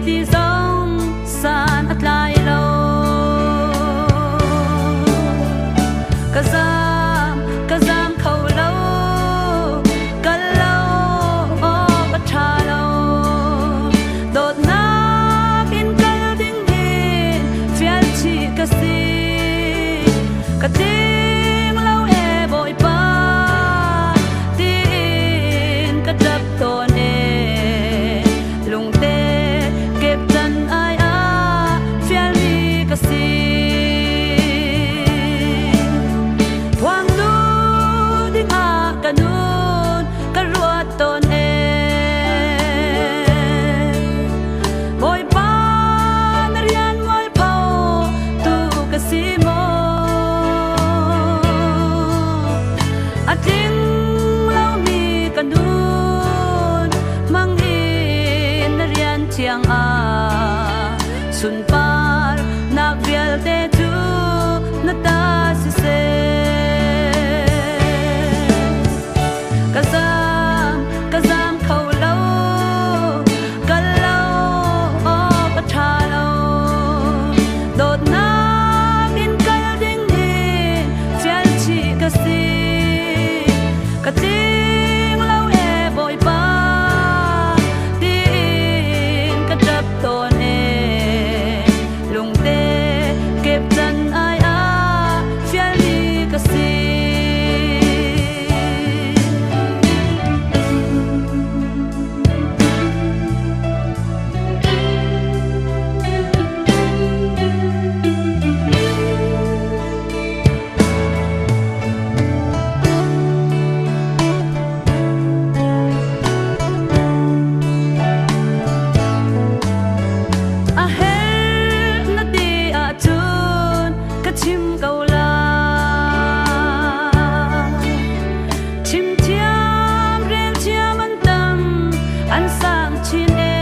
ti zong san a tlai lo. Ka zaam, ka zaam kho lo, kal lo awk a ṭha lo. Dawtnak in kal ding hin fial chih ka si. Ka tling lo e Bawipa, tiin ka ṭap tawn e. Lungte kep can ai ah fialmi ka si. Phuangtu dingah ka nun ka ruat tawn e. Bawipa na rian mualpho tu ka si maw? A tling lomi ka nun hmang in na rian thiang ah sunpar nak vialte cu na ta siseh. Ka zaam, ka zaam kho lo, kal lo awk a ṭha lo. Dawtnak in kal ding hin fial chih ka si. Ka tling lo e Bawipa, tiin ka ṭap tawn e. Lungte kep can ai ah fialmi ka si. A herh na ti ahcun ka chim ko lai. Chim thiam, rel thiam an tam, an sang chin e.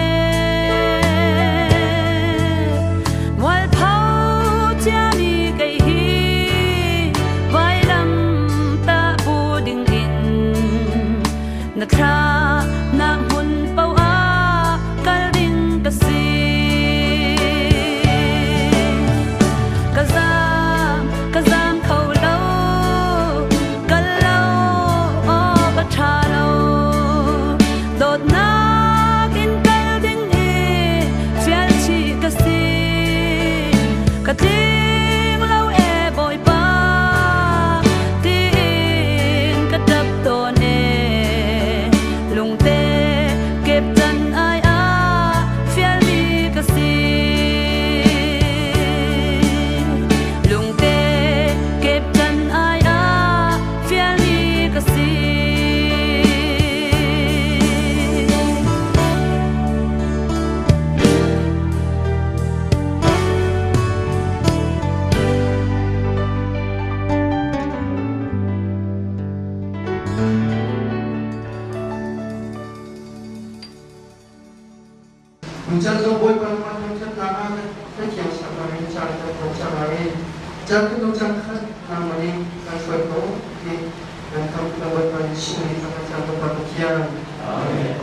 Mualpho ciami kei hi vailam tah bu ding in na thla nak hmun paoh ah kal ding ka si. Ka zaam, ka zaam kho lo, kal lo awk a ṭha lo. Dawtnak in kal ding hi fial chih ka si. Ka tling lo e Bawipa, tiin ka ṭap tawn e. Lungte kep can ai ah fialmi ka si. Lungte kep can ai ah fialmi ka si. Tuchan zong Bawipa ram thangṭhatnak ah kan thiang saknak in caan kan hmang cang lai i caan kan cang khat nangmah nih kan hruai ko ti kan khamh Bawipa Jesuh nih kan cang Bawipa Pathian. Amen.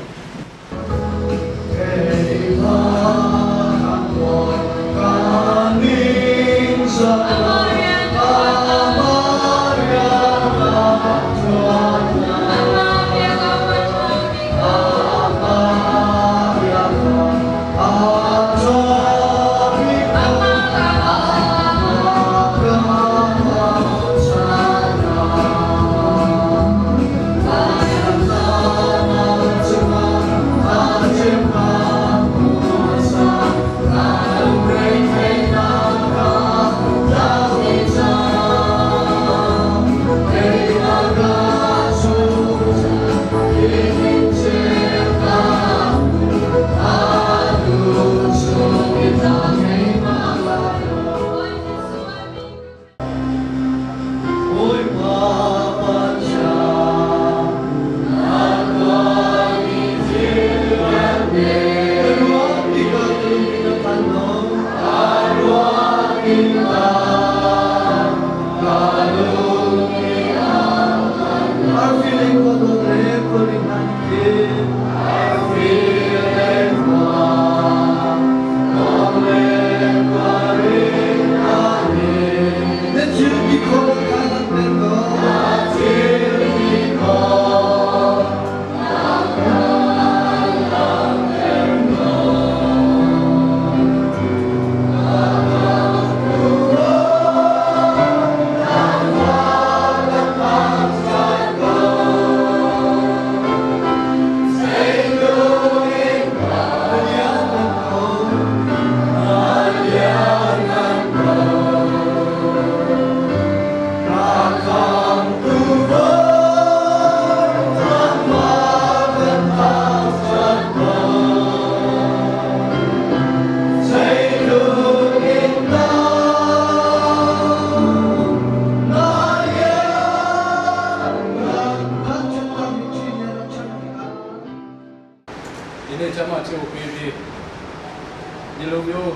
ဒီလိုမျိုး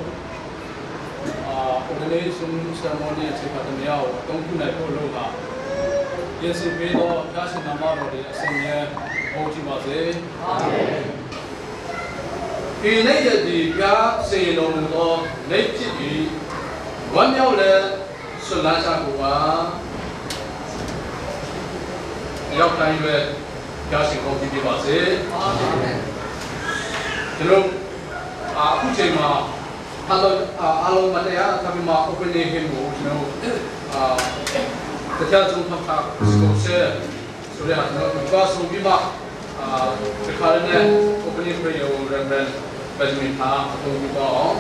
အာ ordination ceremony အချိန်ခါတည်းကိုအသုံးပြုနိုင်ဖို့လို့ကပြင်ဆင်ပေးတော့ဘုရားရှင်နာမတော်တွေအစဉ်မြဲဟောကြည့်ပါစေအာမင်ဒီနေ့ရည်ဒီဘုရားစေတော်မူသောနေ့ဖြစ်ပြီးဝမ်းမြောက်လည်းဆွလန်းကြကုန်ပါရောက်တိုင်းပဲဘုရားရှင်ကောင်းချီးပေးပါစေအာမင်ကျွန်တော်အခုချိန်မှာအလုံးအလုံးမတရားသဘင်မှာ opening hymn ကိုကျွန်တော်အာတရားကျုံဖတ်တာစကုဆဲဆိုရကျွန်တော်ဘာဆိုပြီးမှအာတခါလည်း opening prayer ကို Reverend Benjamin ဟာအသုံးပြုတော့အောင်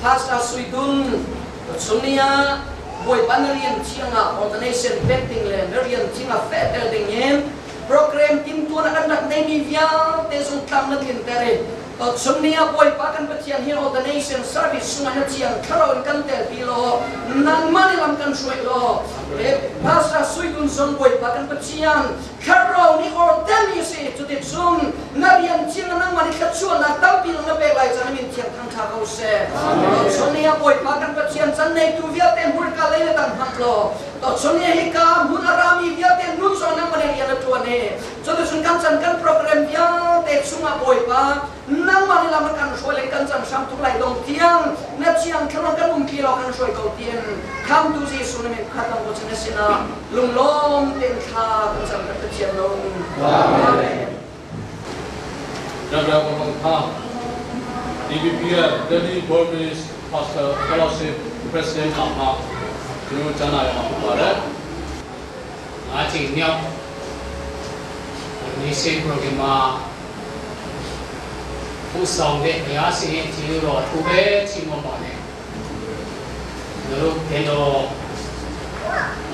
Pastor Sui Dun Sunia Bawipa na rian thiang ah ordination pek ding le na rian thiang ah fehter ding in program timtuan a kan rak neimi vialte zong tlam na tlinter i Sunia Bawipa kan Pathian hi ordination service sungah na thiang thlarau in kan telpi law nangmah nih lam kan hruai law Pastor Sui Dun zong Bawipa kan Pathian thlarau nih order mi si cuticun na rian thiang nangmah nih thluachuahnak tampi na pek lai caan min thiang thangtha ko seh Chun Bawipa kan Pathian chan nei tu vialte hmurka lei le tang hmang law to chun hi ka hmun arami vialte nun so nangmah nih rian na tuan he cuticun kan chan kan program vialte chungah Bawipa nangmah nih lam kan hruai le kan chan hram tuk lai dong tiang na thiang thlarau kan umpi law kan hruai ko tien khamtu Jesuh na min khat ko chan sina lunglawm ten thla kan cam kan Pathian lo. Amen. Reverend Wang Tha DBP ရဲ့ Delhi Burmese Pastor Fellowship President မှာကျွန်တော်ကျမ်းလာရမှာဖြစ်ပါတယ် ငါးချိန်မြောက် ordination program မှာပို့ဆောင်တဲ့ဘုရားရှင်ရဲ့ကျေးဇူးတော်သူပဲချီးမွမ်းပါတယ်ကျွန်တော်တို့ဘယ်တော့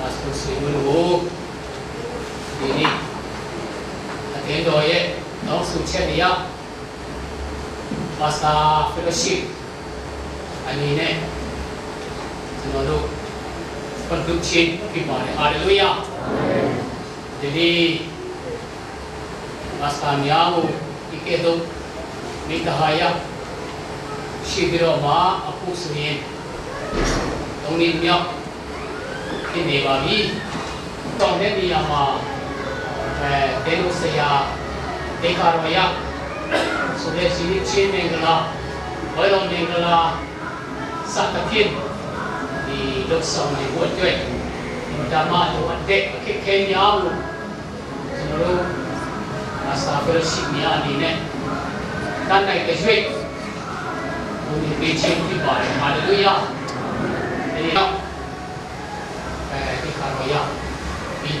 အာဆိုစီမလို့ဒီနေ့အသင်းတော်ရဲ့နောက်ဆုချက်တွေရ Pastor Fellowship အနေနဲ့ကျွန်တော်တို့ခွင့်ပြုခြင်းဖြစ်ပါတယ်ဟာလေလုယာဒီနေ့ Pastor များကိုဒီကဲ့သို့မိတဟာယရှိပြီးတော့မှအခုဆိုရင်သုံးနှစ်မြောက်ဖြစ်နေပါပြီ။တောင်းတဲ့နေရာမှာအဲတဲလို့ဆရာဒေကာရောယဆိုတဲ့စီချင်းမင်္ဂလာဘယ်လိုမင်္ဂလာစသဖြင့်ဒီလုဆောင်နေဖို့အတွက်ဓမ္မလိုအပ်တဲ့အခက်အခဲများကိုကျွန်တော်တို့ Pastor Fellowship များအနေနဲ့တန်နိုင်တဲ့ရွေ့ဘုရားပေးခြင်းဖြစ်ပါတယ်ဟာလေလုယာဒီ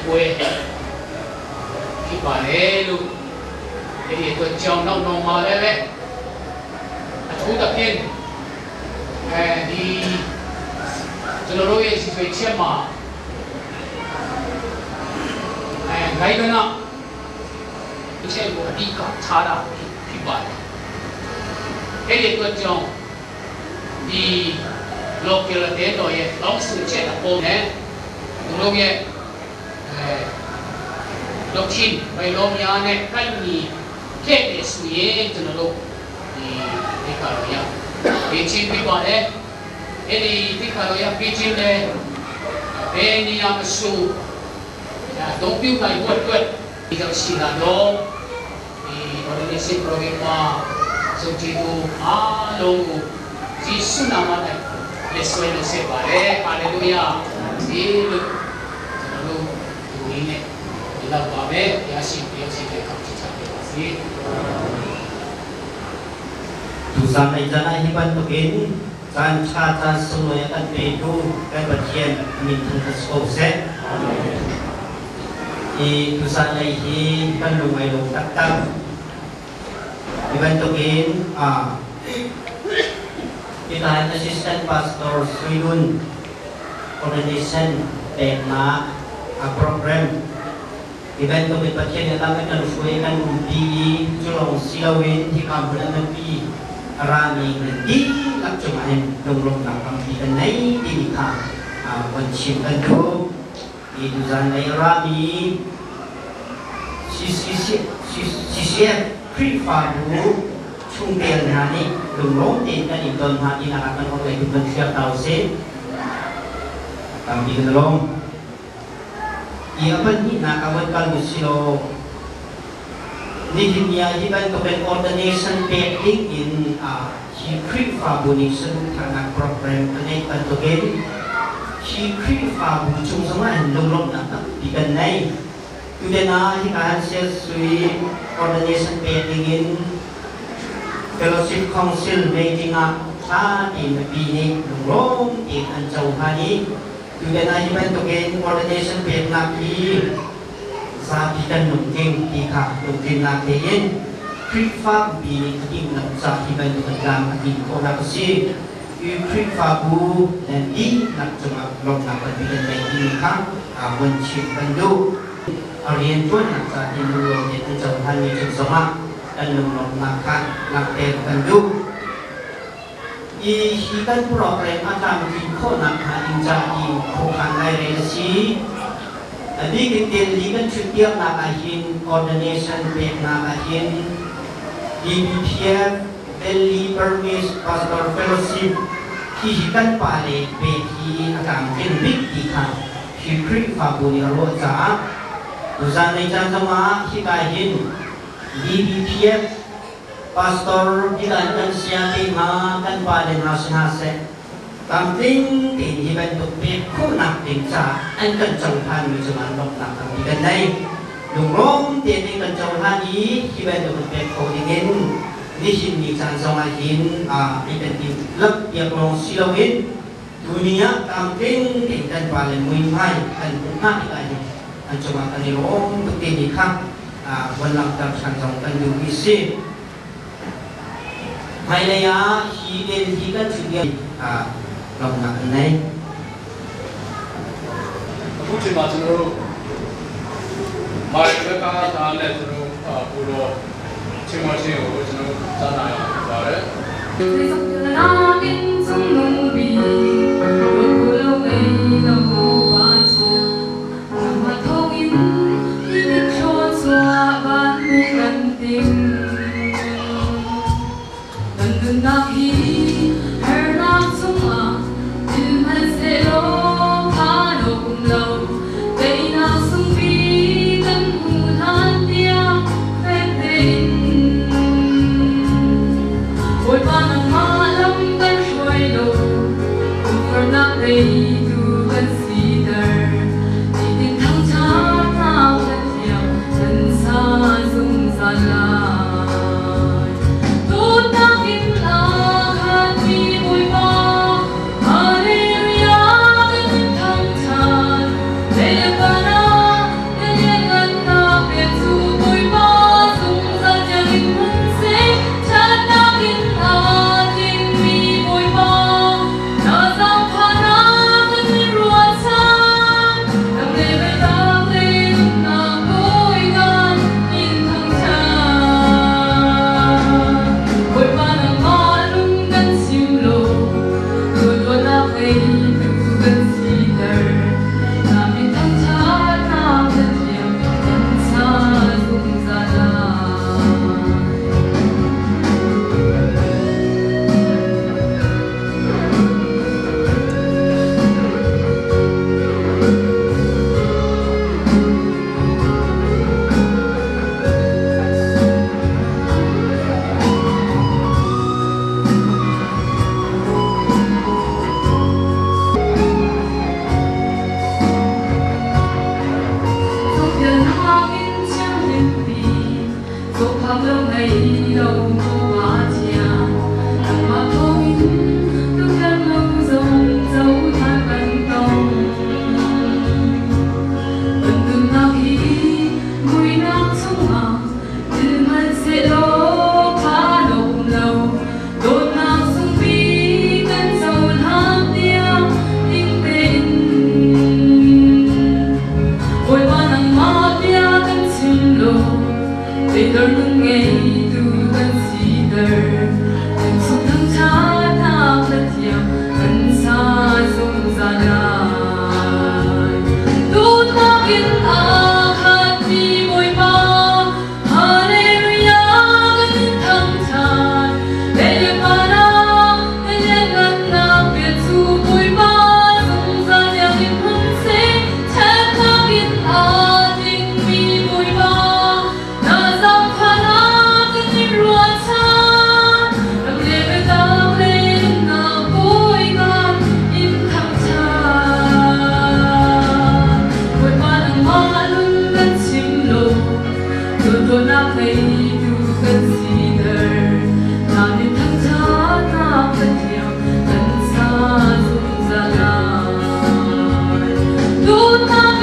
ပွဲဖြစ်ပါတယ်လို့အဲ့ဒီအတွက်ကြောင်းနောက်နောက်မှာလည်းပဲအထူးသဖြင့်အဲဒီကျွန်တော်တို့ရဲ့စီဆွေချက်မှာအဲဂိုင်းကနာအချက်ကိုအဓိကထားတာဖြစ်ပါတယ်အဲ့ဒီအတွက်ကြောင့်ဒီ local တဲ့တော်ရဲ့တောင်းဆိုချက်အပေါ်နဲ့သူတို့ရဲ့အဲလုပ်ချင်းဘယ်လိုများနဲ့ကိုက်ညီခဲ့တယ်ဆိုရင်ကျွန်တော်တို့ဒီဒီခါတော့ရဒီချင်းပြပါတယ်အဲ့ဒီဒီခါတော့ရပြီးချင်းလဲဘယ်နေရာမဆိုတော့ပြုနိုင်ဖို့အတွက်ဒီကြောင့်ရှိလာတော့ဒီ organization program မှာစုကြည်သူအားလုံးကိုယေရှုနာမနဲ့လက်ဆွဲလို့ဆက်ပါတယ်ဟာလေလုယာဒီလို့ကျွန်တော်တို့ဒီနည်းနဲ့ဒီလောက်ပါပဲရရှိပြည့်စုံတဲ့ကောင်းချီးချပေးပါစေ Tu zan ai zan ai hi bantukin caan ṭha caan sunglawi a kan petu kan Pathian min thangṭhat si ko seh. I tuzan lei hi kan lung ai lung taktak. Hi bantukin Kita Assistant Pastor Suilun Ordination peknak a program hi bantukin Pathian nih lam a kan hruai kan umpi i cu lawng si loin hika hmun a nganpi a rami nan dihlak cungah hin lunglawmhnak tampi kan nei timi kha von chim kan duh. Hi tuzan lei a rami CCF Khrihfabu chungtel hna nih lunglawm tein kan in don hna tinak ah kan orhlei kut van thliar ta usih. Tampi kan i lawm. Hi a pahnihnak ah von kal usih law nihin ni ah hi bantukin ordination pek ding in hi Khrihfabu nih saduhthahnak program a ngeih bantukin hi Khrihfabu chung zongah hin lunglawmhnak tampi kan nei. Tutan ah hika han siasui ordination pek ding in Fellowship Council meeting ah ṭha tein mipi nih lunglawm tein an cohlan i Tutan ah hi bantukin ordination peknak hi zapi kan lungtling ti kha lungtlinnak tein Khrihfa bupi nih a timhlamh ca hi bantuk an tlam a tlin khawhnak a si. Hi Khrihfabu nan dihlak cungah lawmhnak tampi kan ngei timi kha vun chim kan duh. A rianṭuannak ca ti lunglawm in an cohlanmi cung zongah kan lunglawmhnak kha langhter kan duh. I hi kan program a tlamtlin khawhnak hnga ding ca i khuakhan lairel a si. A bik in Delhi kan ṭhutpiaknak ahhin ordination peknak ahhin DBPF Delhi Burmese Pastor Fellowship hihi kan pale pek hi a tlamtling bik ti kha hi Khrihfabu nih a ruah caah tuzan lei caan zongah hika hin DBPF Pastor hilan kan sia te hna kan pa le hna si hna seh tlamtling tein hi bantuk pek khawhnak ding caah an kan cohlanmi cungah lawmhnak tampi kan nei. Lunglawm tein an kan cohlan i hi bantuk pek kho dingin nihin ni caan zongah hin i kan i lampiak lawng si loin tuni ah tlamtling tein kan pa le muihmai kan hmuh hna tikah hin an cungah kan i lawm tuk timi kha von langhter ṭhan zong kan duhmi si. Hmailei ah hi Delhi kan ṭhut lio lawmhnak an nei. အခုချိန်မှာကျွန်တော်တို့မာရီဘက်ကဒါနဲ့ကျွန်တော်တို့ပူတော့ချင်းမချင်းကိုကျွန်တော်တို့ကြားနာရအောင်ဖြစ်ပါတယ်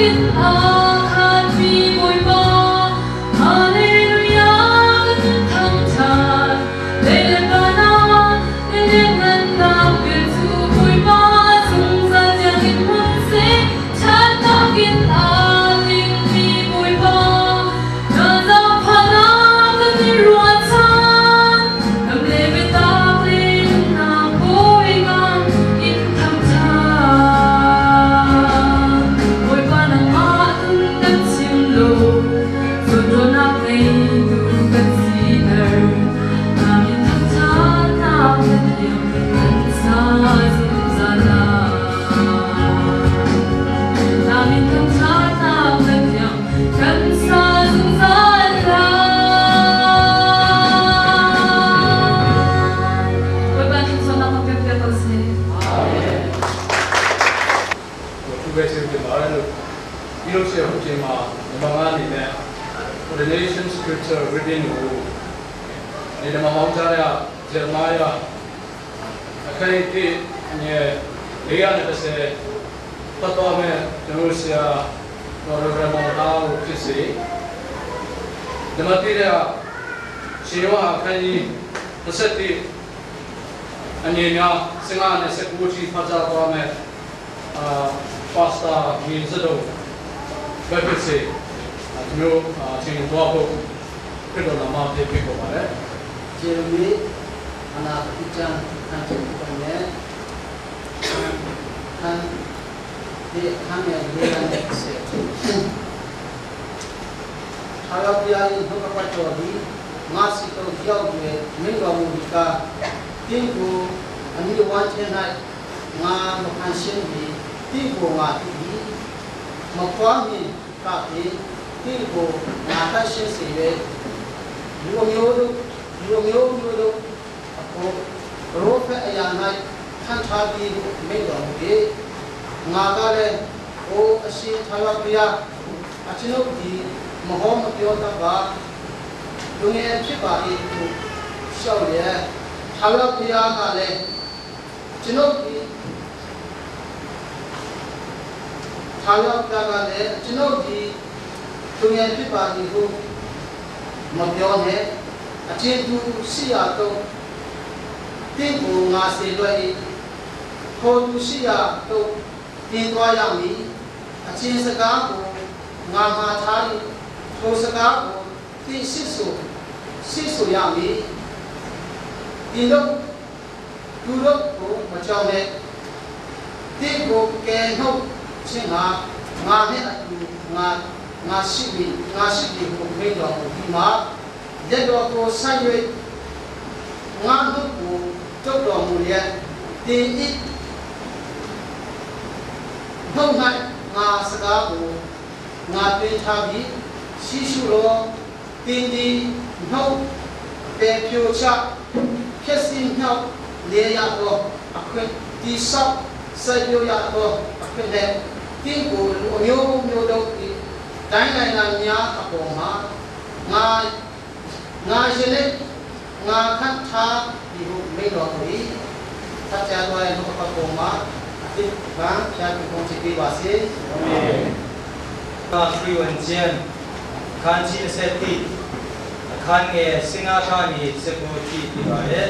in a khatmi Bawipa, Hallelujah kan thangṭhat. Lei le van ah na lianhngannak bia cu Bawipa zungzal tiangin hmun seh. Ṭhatnak in aa tlingmi Bawipa, na zaangfahnak kan i ruahchan. Lam le biatak le nunnak bawi ngan in thangṭhat. Bawipa nangmah tun kan chim lo, zawnruahnak ngeitu kan siter. Na min thangṭhatnak na thiam kan sa zungzal lai. Na min thangṭhatnak na thiam kan sa zungzal lai. Bawipa thluachuahnak kan pek piak ko seh. သူပဲကျေးဇူးတင်ပါတယ်လို့ဒီလိုရှိအခုချိန်မှာမြန်မာငါအနေနဲ့ Ordination Scripture Reading ကိုနေတယ်မှာဟောကြားရဇေရမယအခန်းကြီးအငယ်430ပတ်တော်မဲ့ကျွန်တော်ဆရာတော်ရမောင်သားကိုဖြစ်စေဓမ္မတိရရှင်ယောအခန်းကြီး21အငယ်များ15နဲ့19ထိဖတ်ကြားသွားမယ်အာပါစတာမီဇဒိုဘက်ဖြစ်စေကျွန်တော်အချိန်တော့ဖို့ခရစ်တော်နာမဖြင့်ဖိတ်ခေါ်ပါတယ် ဂျေရမီအနာတိချန်ခန်းချင်ပနေခန်းဒီခန်းရဲ့လေးရတဲ့စေထာဝရဘုရား၏နှုတ်ကပတ်တော်သည်ငါစီတော်ရောက်၍မင်းတော်မူသည်ကားတင်းကိုအမိဝမ်းခြင်း၌ငါမခံရှင်းသည်တင်းကိုငါတည်သည်မကွာမီကသည်တင်းကိုငါတတ်ရှင်းစေ၍လူမျိုးတို့လူမျိုးမျိုးတို့အဖို့ရောဖက်အရာ၌ခံထားပြီးဟုမိန့်တော်မူ၏ငါကလည်းအိုအရှင်ထာဝရဘုရားအကျွန်ုပ်သည်မဟောမပြောတတ်ပါလူငယ်ဖြစ်ပါ၏ဟုလျှောက်လျက်ထာဝရဘုရားကလည်းကျွန်ုပ်သည်ထာဝရဘုရားကလည်းကျွန်ုပ်သည်လူငယ်ဖြစ်ပါ၏ဟုမပြောနဲ့အချင်းသူရှိရတော့တင်းကိုငါစေလွှဲ့၏ထိုသူရှိရတော့တင်းသွားရမည်အချင်းစကားကိုငါမှာထား၏ထိုစကားကိုတင်းရှိဆိုရှိဆိုရမည်တင်းတို့သူတို့ကိုမကြောက်နဲ့တင်းကိုကဲနှုတ်ခြင်းဟာငါနှင့်အတူငါငါရှိပြီငါရှိပြီကိုမိန့်တော်မူပြီးမှလက်တော်ကိုဆန့်၍ငါတို့ကိုတုတ်တော်မူလျက်တင်းဤနှုတ်၌ငါစကားကိုငါတွင်ထားပြီးရှိရှုလောတင်းဒီနှုတ်ပေဖြိုချဖြစ်စီနှောက်လေရသောအခွင့်တိဆောက်ဆက်ပြရသောအခွင့်နဲ့တင်းကိုလူအမျိုးမျိုးတို့ဤတိုင်းနိုင်ငံများအပေါ်မှာငါငါရှင်နဲ့ငါခတ်ထားဒီဟုမိန့်တော်မူ၏သတ်ကြတော်ရဲ့နှုတ်ကပတ်ပေါ်မှာအတိဗံဖျားပြီးပုံချပေးပါစေ အာမင်ခရီဝန်ကျန်ခန်းကြီးအဆက်တိအခန်းငယ်စင်္ကာခါနီစကူတီပြပါရဲ့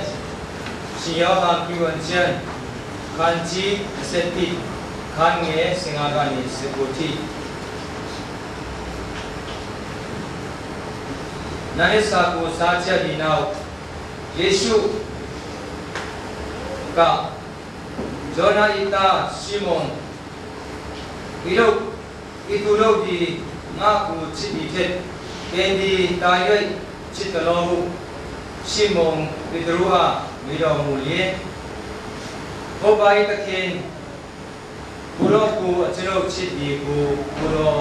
ရှင်ယောဟန်ခရီဝန်ကျန်ခန်းကြီးအဆက်တိခန်းငယ်စင်္ကာခါနီစကူတီနာနေစာကိုစားချက်ဒီနောက်ယေရှုကဂျောနာဣတာရှိမုန်ဤတို့ဤသူတို့သည်ငါကိုချစ်သည်ဖြင့်သင်သည်တာ၍ချစ်တော်ဟုရှိမုန်ပေတရုအားမိတော်မူလျင်ဟောပါ၏သခင်ကိုရောကိုအကျွန်ုပ်ချစ်သည်ကိုကိုရော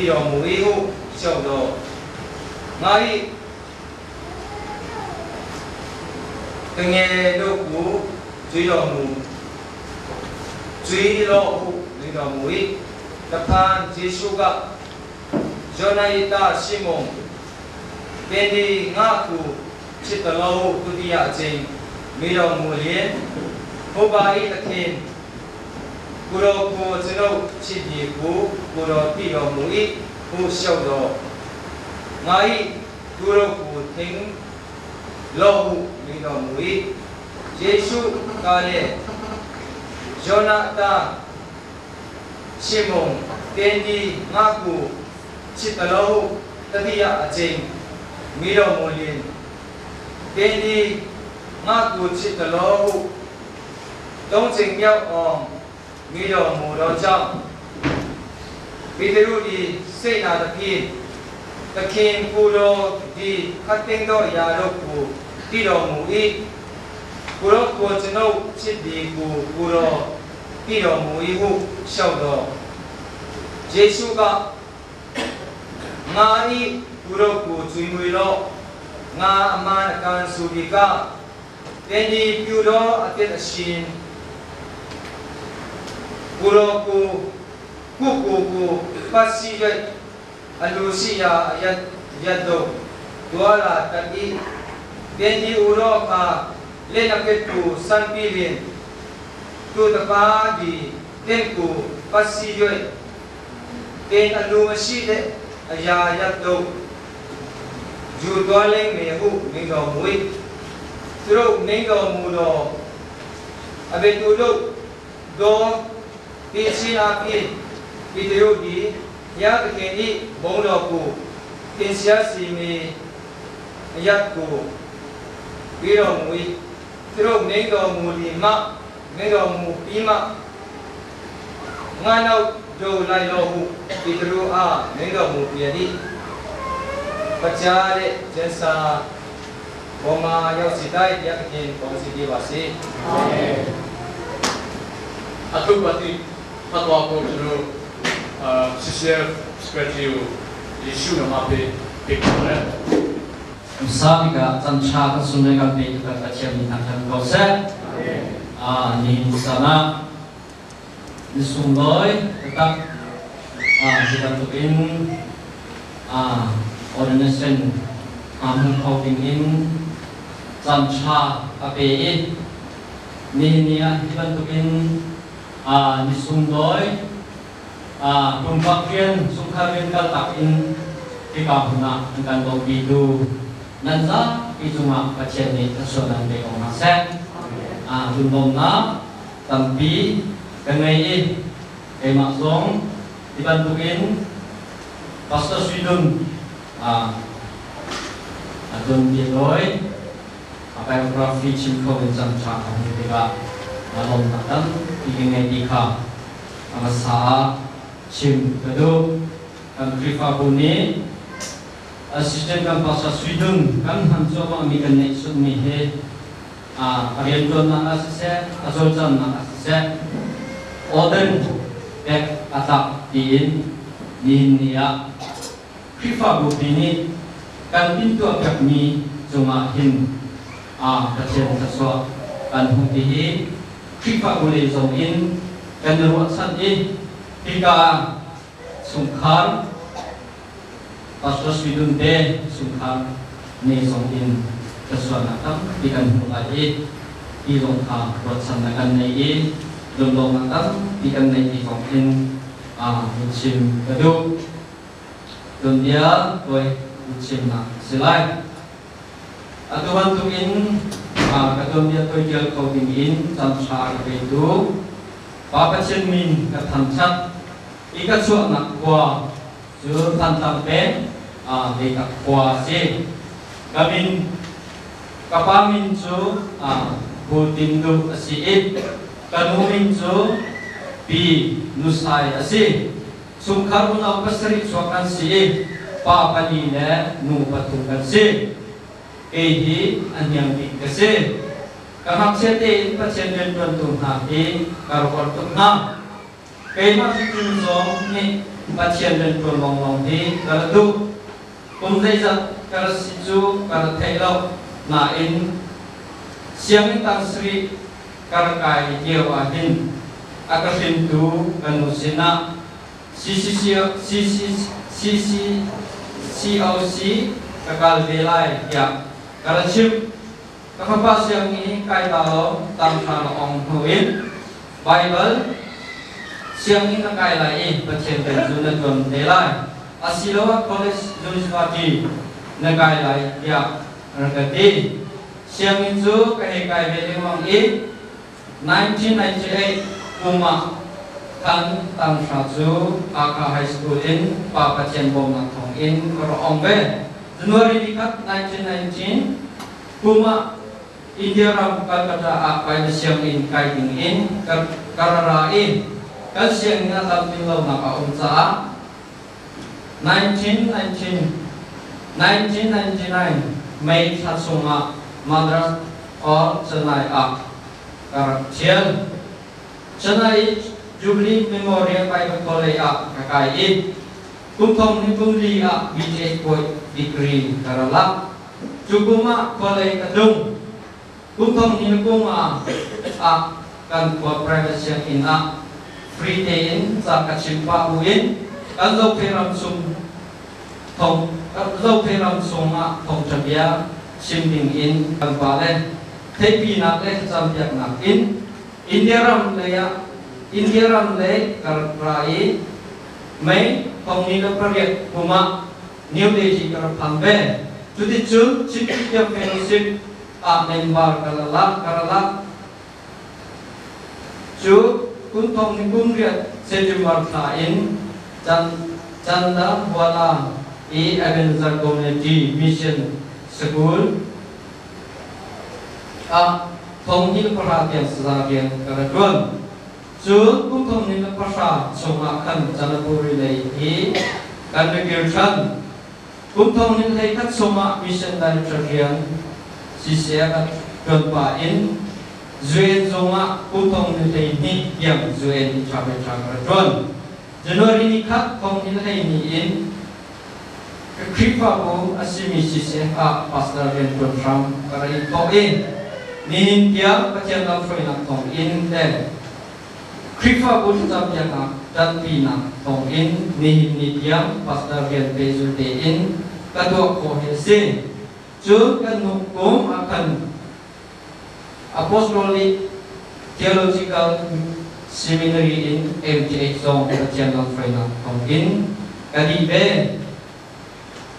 ဤတော်မူ၏ဟုလျှောက်တော်ငါ၏တငယ်တို့ကိုကြွေးတော်မူကြွေးတော်ဟုမိတော်မူ၏တဖန်ယေရှုကယောနာယတရှိမုန်သင်သည်ငါကိုချစ်တော်ဟုဒုတိယအကြိမ်မိတော်မူလျင်ဟောပါ၏သခင် ကိုယ်တော်ကိုကျွန်ုပ်ချစ်သည်ကိုကိုယ်တော်သိတော်မူ၏ဟုလျှောက်တော်ငါ၏သူတို့ကိုသင်လော့ဟုမိန့်တော်မူ၏ယေရှုကလည်းယောနတာရှိမုန်တင်းဒီငါကိုချစ်တော်ဟုတတိယအကြိမ်မိတော်မူလျင်တင်းဒီငါကိုချစ်တော်ဟုသုံးချိန်မြောက်အောင်မိတော်မူသောကြောင့်ပေတရုသည်စိတ်နာသဖြင့်သခင်ကိုယ်တော်သည်ခတ်သိမ်းသောအရာတို့ကိုသိတော်မူ၏ကိုယ်တော်ကိုကျွန်ုပ်ချစ်သည်ကိုကိုယ်တော်သိတော်မူ၏ဟုလျှောက်တော်ယေရှုကငါ၏ကိုယ်တော်ကိုကျွေးမွေးလော့ငါအမှန်အကန်ဆိုဒီကသင်သည်ပြုသောအသက်အရှင်ကိုယ်တော်ကိုကိုကိုကိုပတ်စီ၍အလိုရှိရာအယတ်ယတ်တို့ဒွါလာတတ်၏သင်သည်ဥရောအခါလက်နက်ကတူစံပြီးလင်သူတပါးသည်သင်ကိုပတ်စီ၍သင်အလိုမရှိတဲ့အရာယတ်တို့ယူသွားလိမ့်မယ်ဟုမိန့်တော်မူ၏သူတို့မိန့်တော်မူသောအဘယ်သူတို့သောဒီချင်းအပြင်ပေတရုသည်ဘုရားသခင်၏ဘုန်းတော်ကိုသင်ရှားစီမီအယတ်ကိုပြီးတော်မူ၏သူတို့မိန့်တော်မူသည်မှမိန့်တော်မူပြီးမှငါနောက်တို့လိုက်တော်ဟုပေတရုအားမိန့်တော်မူပြန်၏ပကြားတဲ့ကျမ်းစာဘောမှာရောက်စီတိုင်းဘုရားသခင်ကောင်းစီပေးပါစေ အာမင်အထုပတိဖတ်တော်ကိုကျွန်တော်အာ CCF secretary ကိုယေရှုနာမပေးပေးပါတယ် Sabika chan cha ka sunne ka pe ka ka chiam ni thang thang ko se a ni sana ni sung loi tak a si kan tu in a ordination a mun khau ding in chan cha ka pe i ni ni a hi ban tu in a ni sung loi a kum pak rian sung kha rian kal tak in ti ka huna an kan lo bi tu nan za pi chunga Pathian nih a suanan pe ko hna seh. A lunglawmnak tampi ka ngei i keimah zong hi bantukin Pastor Sui Dun a a dun bia lawi a biography chim kho in cang ṭha ka hmuh tikah lawmnak tampi ka ngei ti kha a hmasa ah chim ka duh. Kan Khrihfabu nih Assistant kan pastor Sui Dun kan hman cuahmahmi kan neihchunhmi hi a rianṭuannak ah siseh, a cawlcanghnak ah siseh, Oden pek a tlak tiin nihin ni ah Khrihfabu pi nih kan timhtuah piakmi cungah hin Pathian thluachuah kan hmuh ti hi Khrihfabu lei zong in kan i ruahchan i hika chungkhar Pastor Sui Dun te chungkhar ne zong in thluachuahnak tampi kan hmuh lai i hi zong kha ruahchannak kan nei i lunglawmnak tampi kan neih ti zong in hun chim ka duh. Tuanbia tawi hun chimnak a si lai. Atu bantukin ka tuanbia tawi ṭial kho ding in caan ṭha ka petu Pa Pathian min ka thangṭhat i ka chuahnak khua cu Thantlang peng Leitak khua a si. Ka min ka pa min cu Pu Tin Duh a si i ka nu min cu Pi Nusai a si. Chungkhar unau pasarih chuak kan si i pa pali le nu pathum kan si. Kei hi a hniang bik ka si. Ka ngakchia tein Pathian rianṭuantu hna hi ka rak uar tuk hna. Keimah hrimhrim zong nih Pathian rianṭuan lawnglawng hi ka ra duh. Kum zeizat ka ra si cu ka ra theih lo nain sianginn tang sarih ka ra kai lio ah hin a ka hrintu ka nu sinah CCCOC ka kal ve lai tiah ka ra chimh. Ka fapa sianginn kai ta law tangṭha na ong hnu in Baibal Sianginn na kai lai i Pathian rian cu na ṭuan te lai. Asiloah college university na kai lai tiah an ka ti. Sianginn cu ka hei kai ve lengmang i 1998 kum ah khan tanghra cu Hakha High School in Pa Pathian bawmnak thawng in ka rak ong ve. January ni khat 1919 kum ah India ram Calcutta ah Bible sianginn kai ding in ka ra ra i kan sianginn a tlamtlin lonak a um caah 1919 1999 May thla chungah Madras or Chennai ah ka rak ṭhial. Chennai Jubilee Memorial Bible College ah ka kai i kum thong ni kum li ah BTH Bawi degree ka ra lak. Cu kum ah khualei ka tlung. Kum thong ni kum ah ah kan khua private sianginn ah free tein ca ka chim pah buin kan Zophei ram chung thong Zophei ram chungah thawngṭha bia chim ding in kan pale theihpinak le thlacampiaknak in India ram lei ah India ram lei ka rak ra i May thong ni le pariat kum ah New Delhi ka rak phan ve. Cuticun Chin Christian Fellowship ah member ka la lak ka ra lak. Cu kum thong ni kum riat September thla in Chan Chanda Huala i Ebenezer Community Mission School ah thong hnih pahra tiang saza rian ka ra ṭuan. Cun kum thong hnih le pahra chungah khan Canapuri lei hi kan ra kir ṭhan. Kum thong hnih hleikhat chungah mission director rian CCF ah ṭuan pah in UN zungah kum thong hnih 12 tiang UN interpreter ka ra ṭuan. January ni khat thong hnih 12 in Khrihfabu a simi CCF ah pastor rian ṭuan hram ka ra i thawk i nihin tiang Pathian lamhruainak thawng in le Khrihfabu thlacampiaknak ṭanpinak thawng in nihin ni tiang pastor rian pehzul tein ka tuah khawh hi a si. Cun kan hnu kum ah khan Apostolic Theological Seminary in MTH zong Pathian lamhruainak thawng in ka dih ve.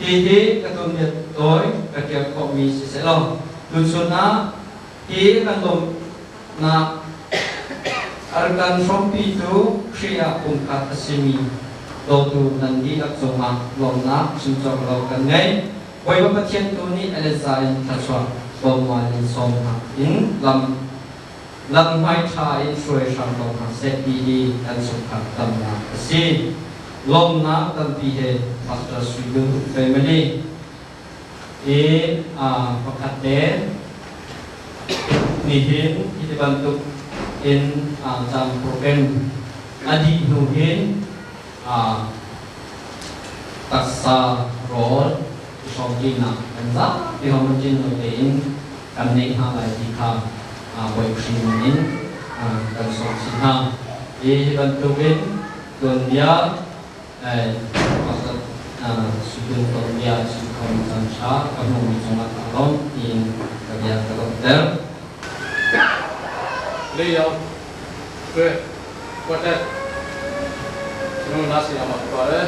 Hihi ka tuanbia tawi ka ṭial khawhmi siseh law tuchun ah hi kan lawmhnak Arakan hrawmpitu Khrih ah pumkhat a simi dawtu nan dihlak cungah lawmhnak chim cawk lo kan ngei. Bawipa Pathian tu nih a letza in thluachuah tlawmmal in sawm hna in lam lam hmai ṭha in hruai hram ko hna seh ti hi kan chungkhar tamnak a si. Lawmnak tampi he Pastor Sui Dun family i pakhat te nihin hi ti bantuk in cam program a dih hnu hin Taksa rawl i hrawmṭinak kan zapi homogen lo tein kan neih hna lai ti kha Bawi Khrih min in kan sawm chih hna. Hi bantukin tuanbia Sutun tuanbia chim khomi caan ṭha ka hmuhmi cungah kaa lawm tiin ka bia ka donghter. လေးယောက်တွဲ quartet ကျွန်တော်နားဆင်ရမှာဖြစ်ပါတယ်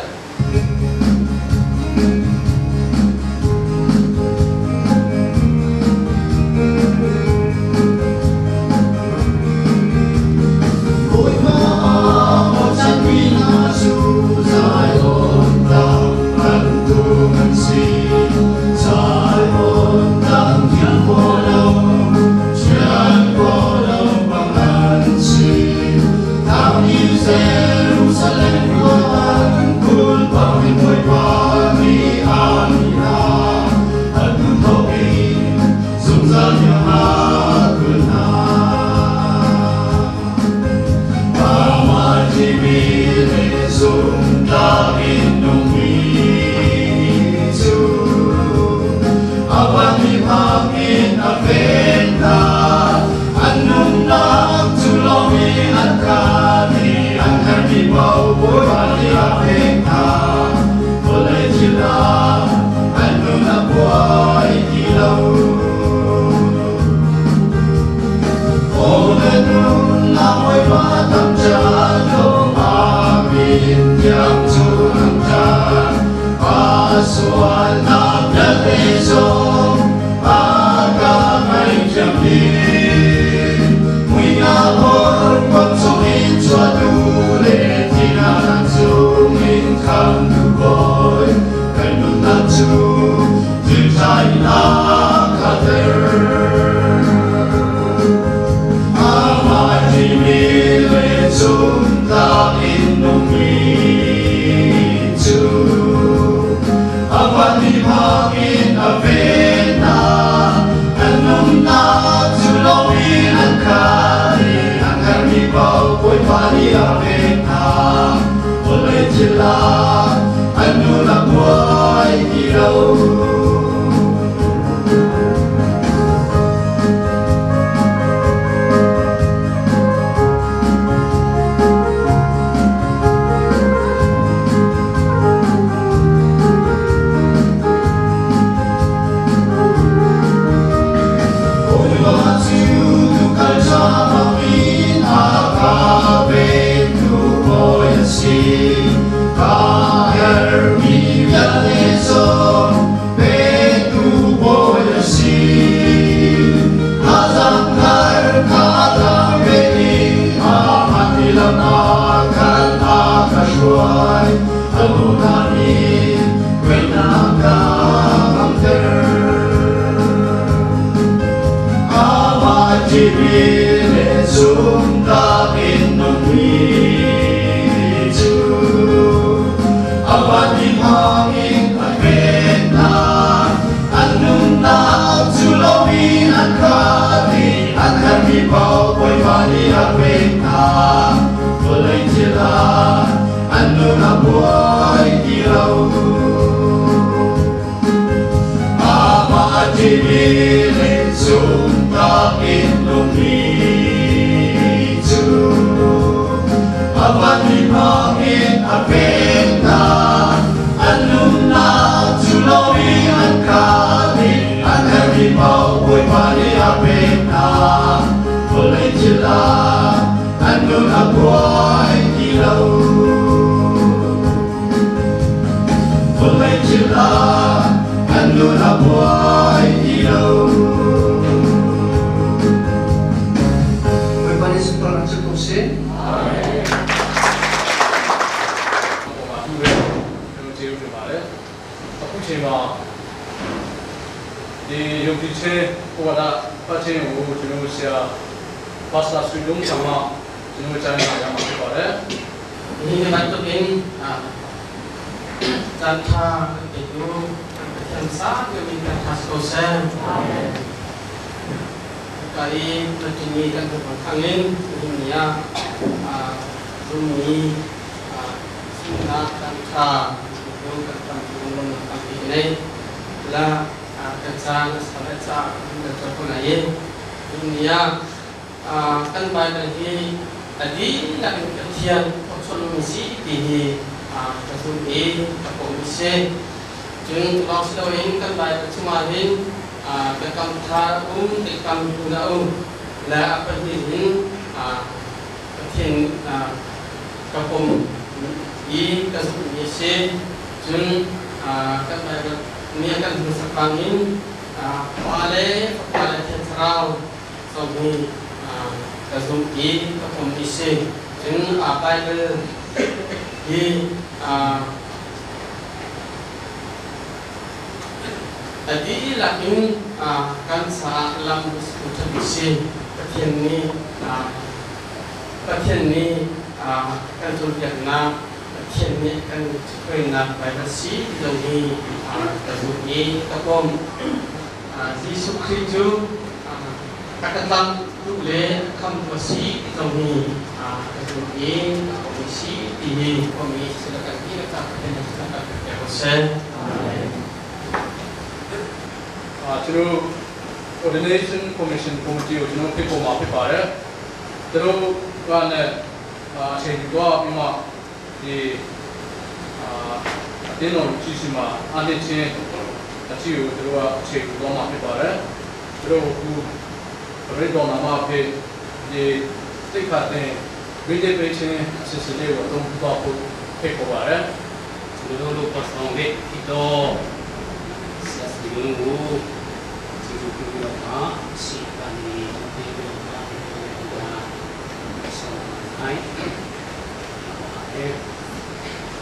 An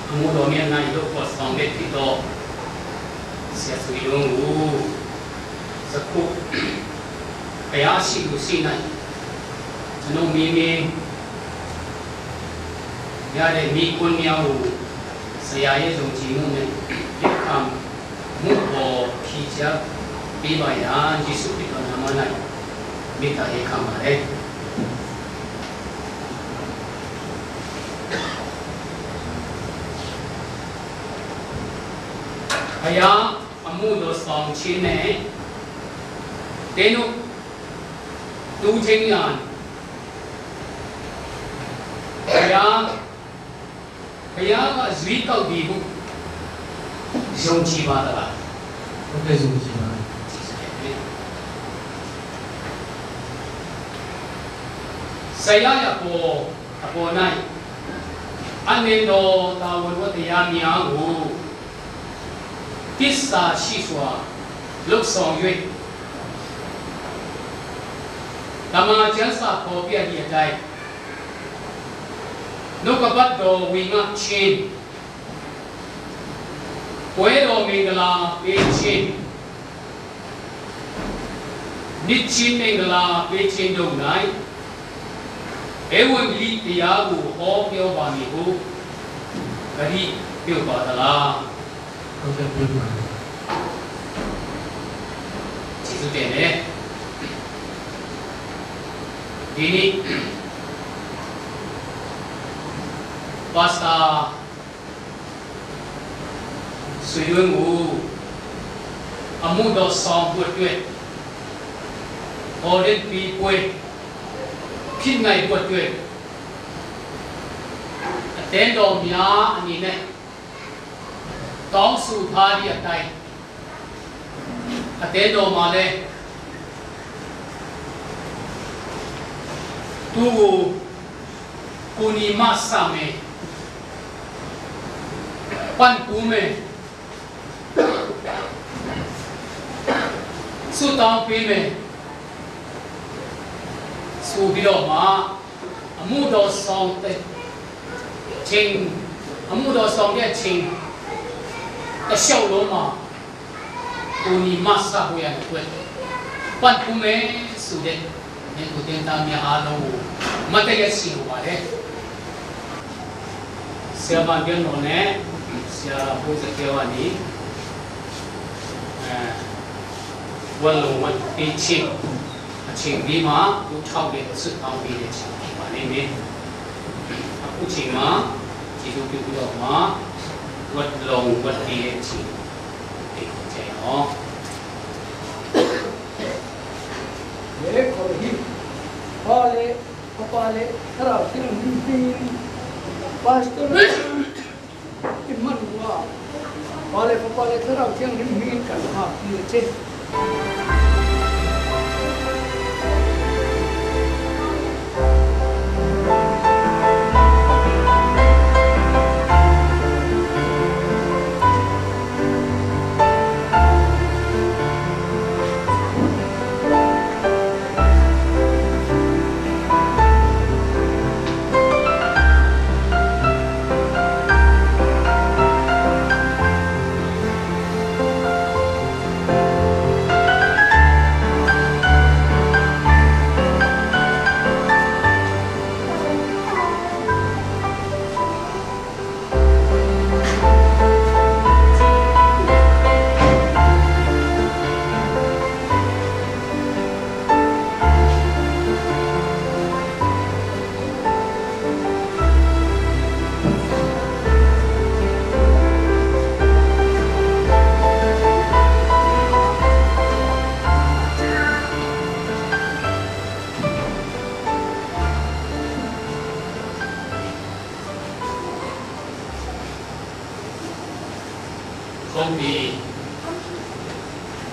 အမှုတော်မြတ်၌လုပ်ဖို့ဆောင်တဲ့ဖြစ်သောဆရာဆွေလုံးကိုစကုဘုရားရှိခိုးရှိ၌ကျွန်တော်မိမိရတဲ့မိကွန်းများကိုဆရာရဲ့ယုံကြည်မှုနဲ့လက်ခံမှုပေါ်ဖြေချပေးပါရာယေရှုခရစ်တော်နာမ၌မေတ္တာရပ်ခံပါတယ် ဘုရားအမှုတော်ဆောင်ခြင်းနဲ့တင်းတို့တူချင်းရန်ဘုရားဘုရားကဇွီကောက်ဒီဟုယုံကြည်ပါသလား ဟုတ်ကဲ့ယုံကြည်ပါတယ် ဆရာရပေါ်အပေါ်၌အနန္တောတာဝန်ဝတ္တရားများကိုတစ္ဆာရှိစွာလှုပ်ဆောင်၍ဓမ္မကျမ်းစာပေါ်ပြသည့်အတိုင်းနှုတ်ကပတ်တော်ဝင်ငါချင်းပွဲတော်မင်္ဂလာပေးခြင်းနိချင်းမင်္ဂလာပေးခြင်းတို့၌ဧဝံဂေလိတရားကိုဟောပြောပါမည်ဟုဂရိပြုပါသလား ဟုတ်ကဲ့ပြုပါ ကျေးဇူးတင်တယ်ဒီနေ့ပါစတာဆွေရွန်းကိုအမှုတော်ဆောင်ဖို့အတွက်ဟောတဲ့ပြီးပွဲဖြစ်နိုင်ဖို့အတွက်အတင်းတော်များအနေနဲ့တောင်းဆိုထားသည့်အတိုင်းအတင်းတော်မှာလည်းသူ့ကိုကိုနီမဆာမေပန်ပူမေဆုတောင်းပေးမယ်ဆိုပြီးတော့မှအမှုတော်ဆောင်တဲ့ချင်းအမှုတော်ဆောင်တဲ့ချင်းတလျှောက်လုံးမှာကိုနီမဆာဟိုရတဲ့အတွက်ပန်ပူမေဆိုတဲ့နေကိုတင်သားများအားလုံးကိုမတည့်ရစီလိုပါတယ်ဆရာမပြောတော့နဲ့ဆရာဘုဇကေဝနီအဲဝလုံးဝပေးချင်းအချိန်ဒီမှာသူထောက်တဲ့ဆွတောင်းပေးတဲ့ချိန်ဖြစ်ပါလိမ့်မယ်အခုချိန်မှာကျေးဇူးပြုပြီးတော့မှဝတ်လုံးဝတ်ပြီးတဲ့ချိန်ဒီကိုကြည့်အောင် လေခေါ်ဟိပါလေပပါလေခရာစင်ဒီပါစတော်အမန်ဝါပါလေပပါလေခရာစင်ဒီမီကန်ဟာဒီချေ ဟုတ်ပြီ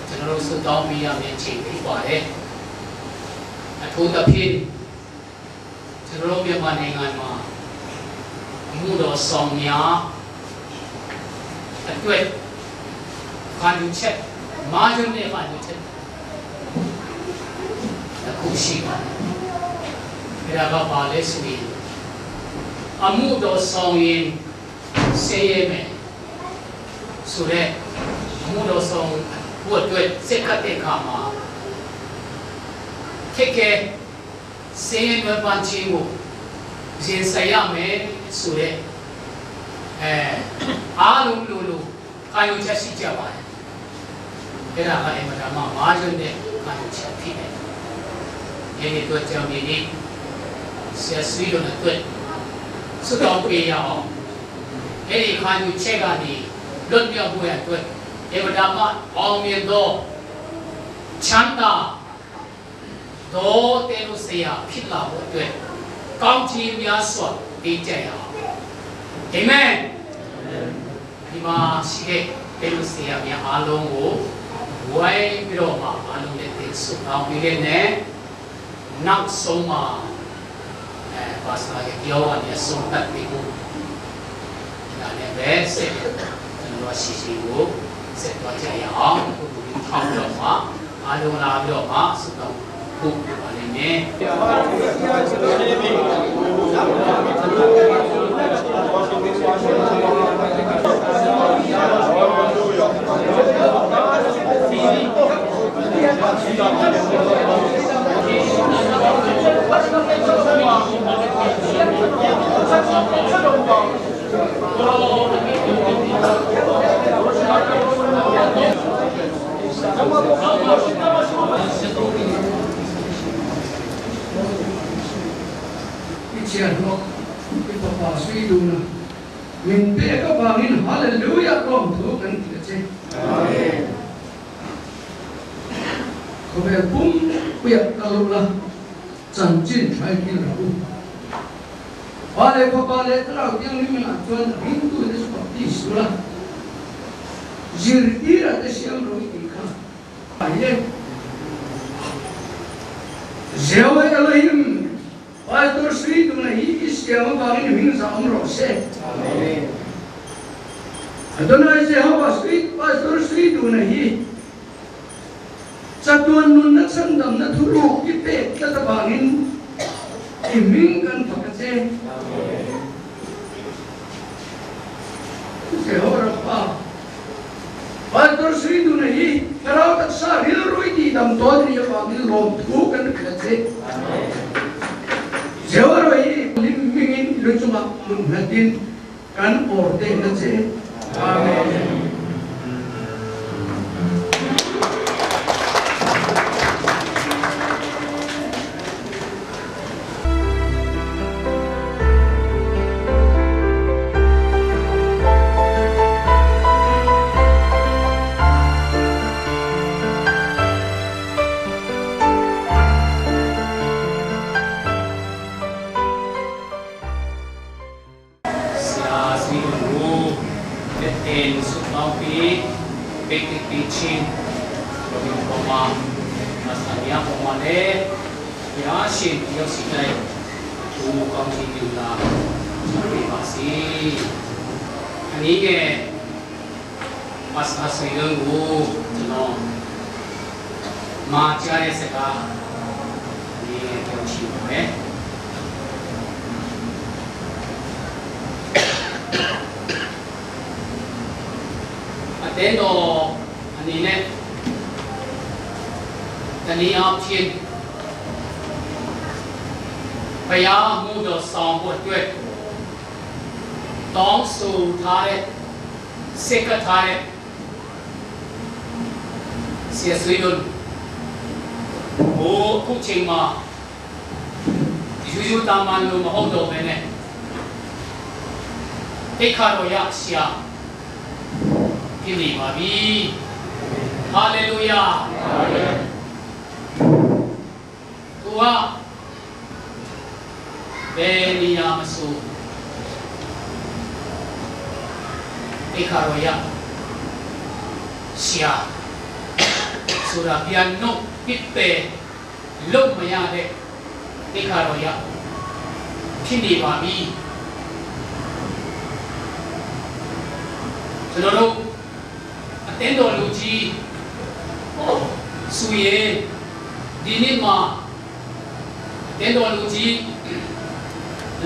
ကျွန်တော်တို့ဆုတောင်းပေးရမယ့်အချိန်ဖြစ်ပါတယ်အထူးသဖြင့်ကျွန်တော်တို့မြန်မာနိုင်ငံမှာအမှုတော်ဆောင်များအတွက်ခံယူချက်မာဂျွန်းနဲ့ခံယူချက်တစ်ခုရှိပါတယ်ဒါကပါလဲဆိုရင် အမှုတော်ဆောင်ရင်ဆင်းရဲမယ်ဆိုတဲ့အမှုတော်ဆောင်ဖို့အတွက်စက်ကတဲ့အခါမှာခက်ခဲဆင်းရဲနွမ်းပါးခြင်းကိုရင်ဆိုင်ရမယ်ဆိုတဲ့အဲအားလုံးလိုလိုခံယူချက်ရှိကြပါတယ်။အဲ့ဒါကအင်မတန်မှမာကျွန်းတဲ့ခံယူချက်ဖြစ်တယ်။ဒီနေ့တော့ကြောင့်ဒီနေ့ဆရာဆွေတို့နဲ့ဆုတောင်းပေးရအောင်။အဲ့ဒီခံယူချက်ကနေလွတ်မြောက်ဖို့ရအတွက်အင်မတန်မှအောင်မြင်သောချမ်းသာတော်တဲ့လို့ဆရာဖြစ်လာဖို့အတွက်ကောင်းချီးများစွာပေးကြရအောင်။အာမင်။ဒီမှာရှိတဲ့တဲ့လို့ဆရာများအားလုံးကိုဝိုင်းပြီးတော့မှအားလုံးနဲ့တင်ဆုတောင်းပေးတဲ့နဲ့နောက်ဆုံးမှာအဲပါစတာရဲ့ပြောရတဲ့ဆုံးသက်ပေးဖို့ဒါလည်းပဲဆက်ကျွန်တော်ရှိရှိကိုဆက်သွားကြရအောင်ခုခုပြီးထောက်တော့မှအားလုံးလာပြီးတော့မှဆုတောင်းဖို့ပြပါလိမ့်မယ် Min pe ka bangin hallelujah kom thu kan ti che amen ko be pum puya kalula chan chin thai ki ra u pa le pa pa le tra tiang ni mina chuan hindu ne su ti su la jir ti ra te siam ro ki kha pa ye Jehovah Elohim Pastor Sri tu na hi siam bangin hing sa om ro se amen Adonai Jehovah Sri Pastor Sri tu na hi chatuan nun na chandam na thuru ki pe ta ta bangin i ming kan phak che Jehovah Rapha Pastor Sri tu na hi karau tak sa ril rui ti dam to ni bangin lom thu kan kha che Jehovah roi lim mingin luchuma mun hadin kan or te na che amen.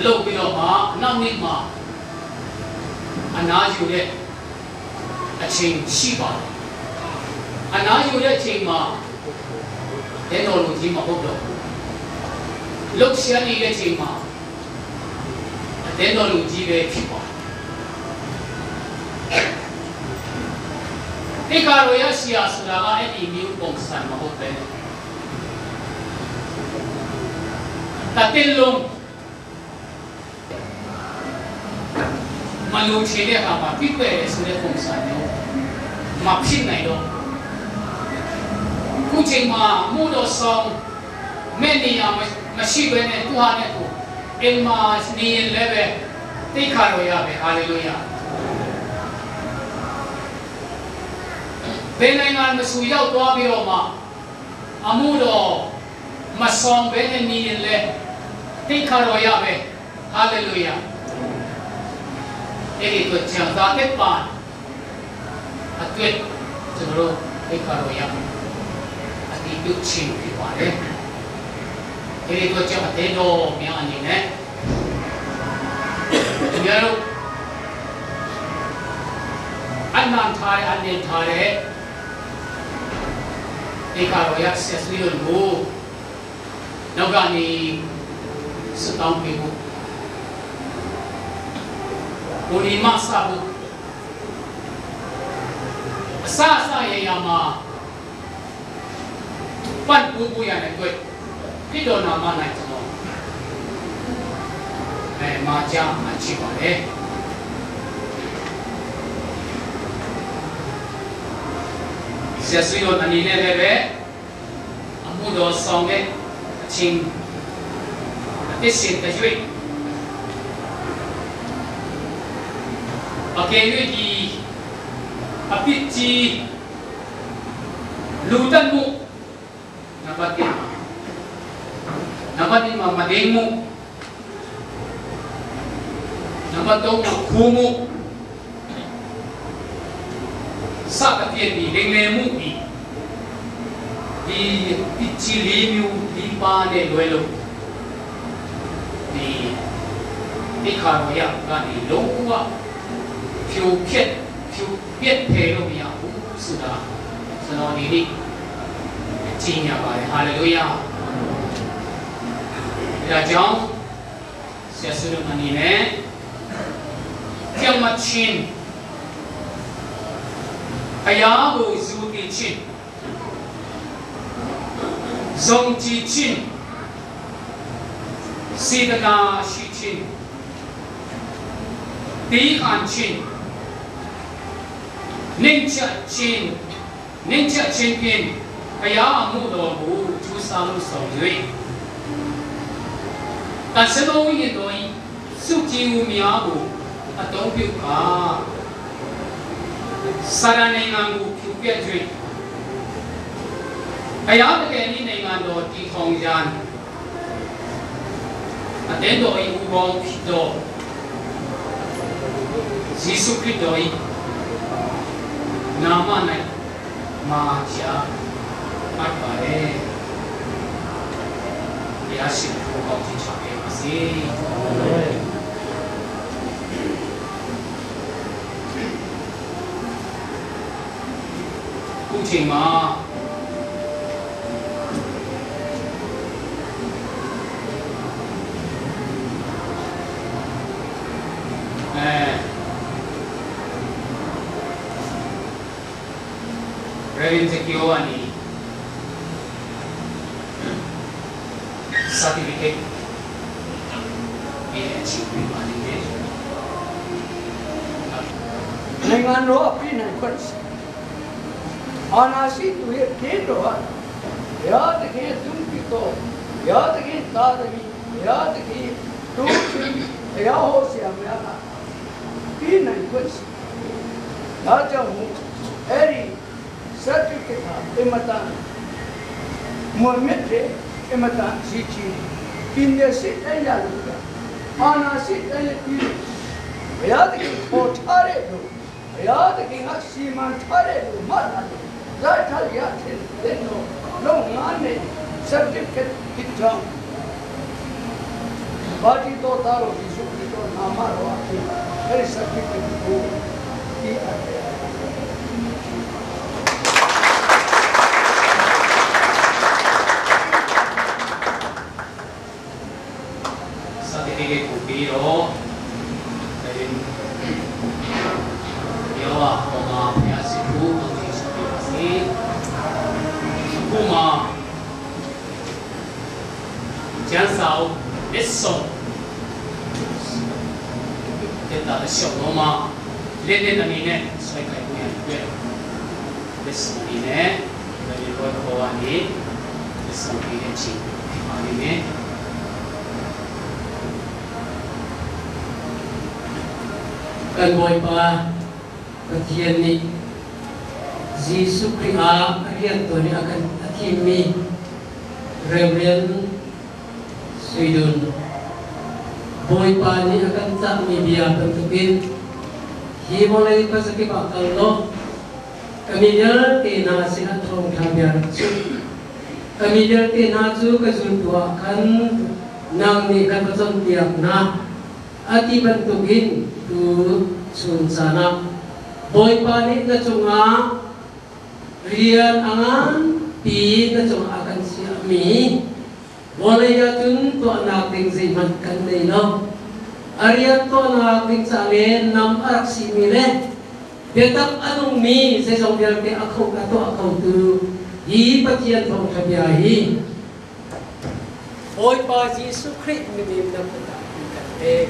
လုပ်ပြီးတော့မှနောက်နေ့မှာအနာယူတဲ့အချိန်ရှိပါတယ်အနာယူတဲ့အချိန်မှာတဲ့တော်လူကြီးမဟုတ်တော့ဘူးလှုပ်ရှားနေတဲ့အချိန်မှာအတဲ့တော်လူကြီးပဲဖြစ်ပါတယ်တိကာရောရရှိယာဆိုတာကအဲ့ဒီမျိုးပုံစံမဟုတ်ပဲတတင်လုံးမလူချင်တဲ့အခါမှာပြည့်ပဲ့တယ်ဆိုတဲ့ပုံစံမျိုးမဖြစ်နိုင်တော့ခုချိန်မှာမှုတော်ဆောင်မဲ့နေရာမရှိဘဲနဲ့သူဟာနဲ့ကိုအိမ်မှာနေရင်လည်းပဲတိခါတော်ရပဲဟာလေလုယာဘယ်နိုင်ငံမဆူရောက်သွားပြီးတော့မှအမှုတော်မဆောင်ဘဲနဲ့နေရင်လည်းတိခါတော်ရပဲဟာလေလုယာအဲ့ဒီတော့ချာသာတဲ့ပါအတွက်ကျွန်တော်တို့တိခါတော်ရအတိပြုချင်းဖြစ်ပါတယ်အဲ့ဒီတော့ကြောင့်အသေးတော်များအနေနဲ့ကျွန်တော်တို့အနန္ထားတဲ့အနန္ထားတဲ့ဒီကာရောရဆက်ဆွေးလို့ကိုနောက်ကနေစတောင်းပေးဖို့ကိုဒီမဆာဖို့အစအစရရမှာပတ်ပူပူရတဲ့တွေ့ပြတော်နာမနိုင်ကျွန်တော်အဲမာကြအချစ်ပါလေဆက်ဆွေးလို့အနေနဲ့လည်းပဲအမှုတော်ဆောင်တဲ့အချင်းအသစ်ရှင်တရွေ့အကယ်၍ဒီအပစ်ကြီးလူတတ်မှုနံပါတ်1နံပါတ်2မှာမဒိမှုနံပါတ်3မှာခူးမှုစသဖြင့်ဒီလိမ်လည်မှုဒီဒီပစ်ချီလေးမျိုးဒီပါနဲ့လွဲလို့ဒီတိခါရောရကနေလုံးဝဖြိုဖြက်ဖြိုပြက်ဖယ်လို့မရဘူးဆိုတာကျွန်တော်ဒီနေ့ကြီးညာပါတယ်ဟာလေလုယာဒါကြောင့်ဆရာဆုမအနေနဲ့ကြောင်မချင်းအရာကိုယူတည်ချင်းဇုံကြည်ချင်းစေတနာရှိချင်းတီးခံချင်းနှင်းချက်ချင်းနှင်းချက်ချင်းဖြင့်ဘုရားအမှုတော်ကိုကျူးစာလို့ဆောင်၍တန်ဆနောဝိညာဉ်တော်၏စုကြည်မှုများကိုအတုံးပြုကာစာရနိုင်ငံကိုဖြူပြက်၍ဘုရားတကယ်ဤနိုင်ငံတော်တည်ထောင်ရန်အသင်းတော်၏ဥပေါင်းဖြစ်သောယေရှုခရစ်တော်၏နာမ၌မာချာအပ်ပါတယ်ဘုရားရှင်ကိုကောင်းချီးချပေးပါစေခုချိန်မှာအဲ Reverend Zekio ani certificate ပေးတဲ့အချိန်ပြပါလိမ့်မယ် နိုင်ငံတော်အပြည့်နိုင်ခွင့်အာနာရှိသူရဲ့ခေတော်ဟာဘုရားသခင်သူပြတော်ဘုရားသခင်သာသမီဘုရားသခင်သူချီဘုရားဟောဆရာများကပြည့်နိုင်ခွင့်ဒါကြောင့်မို့အဲ့ဒီ certificate ဟာအမတန်မွန်မြတ်တဲ့အမတန်ရှိချီပြင်းရရှိတဲ့ရလို့အာနာရှိတဲ့ပြီးဘုရားသခင်ခေါ်ထားတဲ့လူဘုရားသခင်ကစီမံထားတဲ့လူမှတ်တာလေဇာတ်ထားရတဲ့တော့လုံငါနဲ့ certificate ဖြစ်ကြောင်း Batito taro Jesuh Khrih nama ro aki hari certificate ko ti a Certificate ကိုပြီးတော့ယောဝဟောမှာဘုရားရှိခိုးကောင်းချီးပေးပါစေခုမှာကျမ်းစာလက်ဆောင်တဲ့တာရှောင်းတော့မှာလက်နဲ့အနေနဲ့ဆွဲခိုင်ဖို့ရတွေ့လက်ဆောင်အနေနဲ့ဒီဘောခေါ်အနေလက်ဆောင်ပေးတဲ့ချင်းပါလိမ့်မယ် Kan Bawipa Pathian nih Jesuh Khrih ah rian tuan in a kan a thimmi Reverend Suidun Bawipa nih a kan cahmi bia bantukin hi vawlei khuazakip ah kal law ka mi vialte hna sinah thawngṭha bia rak chim. Ka mi vialte hna cu ka zultu ah khan nang nih khan va cawnpiak hna. A ti bantukin tu chun caan ah Bawipa nih na cungah rian a nganpi na cungah a kan chiahmi vawlei ah cun tuahnak ding zeihmanh kan nei lo. A rian tuahnak ding ca le nam a rak simi le biatak a nungmi zeizong vialte a kho a tuah khotu hi Pathian thawngṭha bia hi Bawipa Jesuh Khrih minim na kut ah kan pek.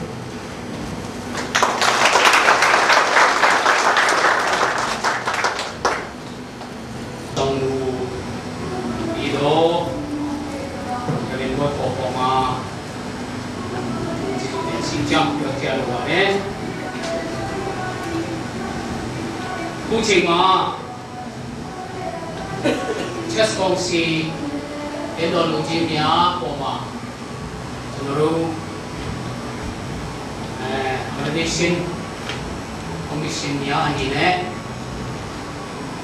Tongnu ido kami buat pokoma 新疆要加入我嘞。ခုချိန်မှာ chess 公司တဲ့တော်လူကြီးများပေါ်မှာကျွန်တော်တို့အဲ Organization Commission များအနေနဲ့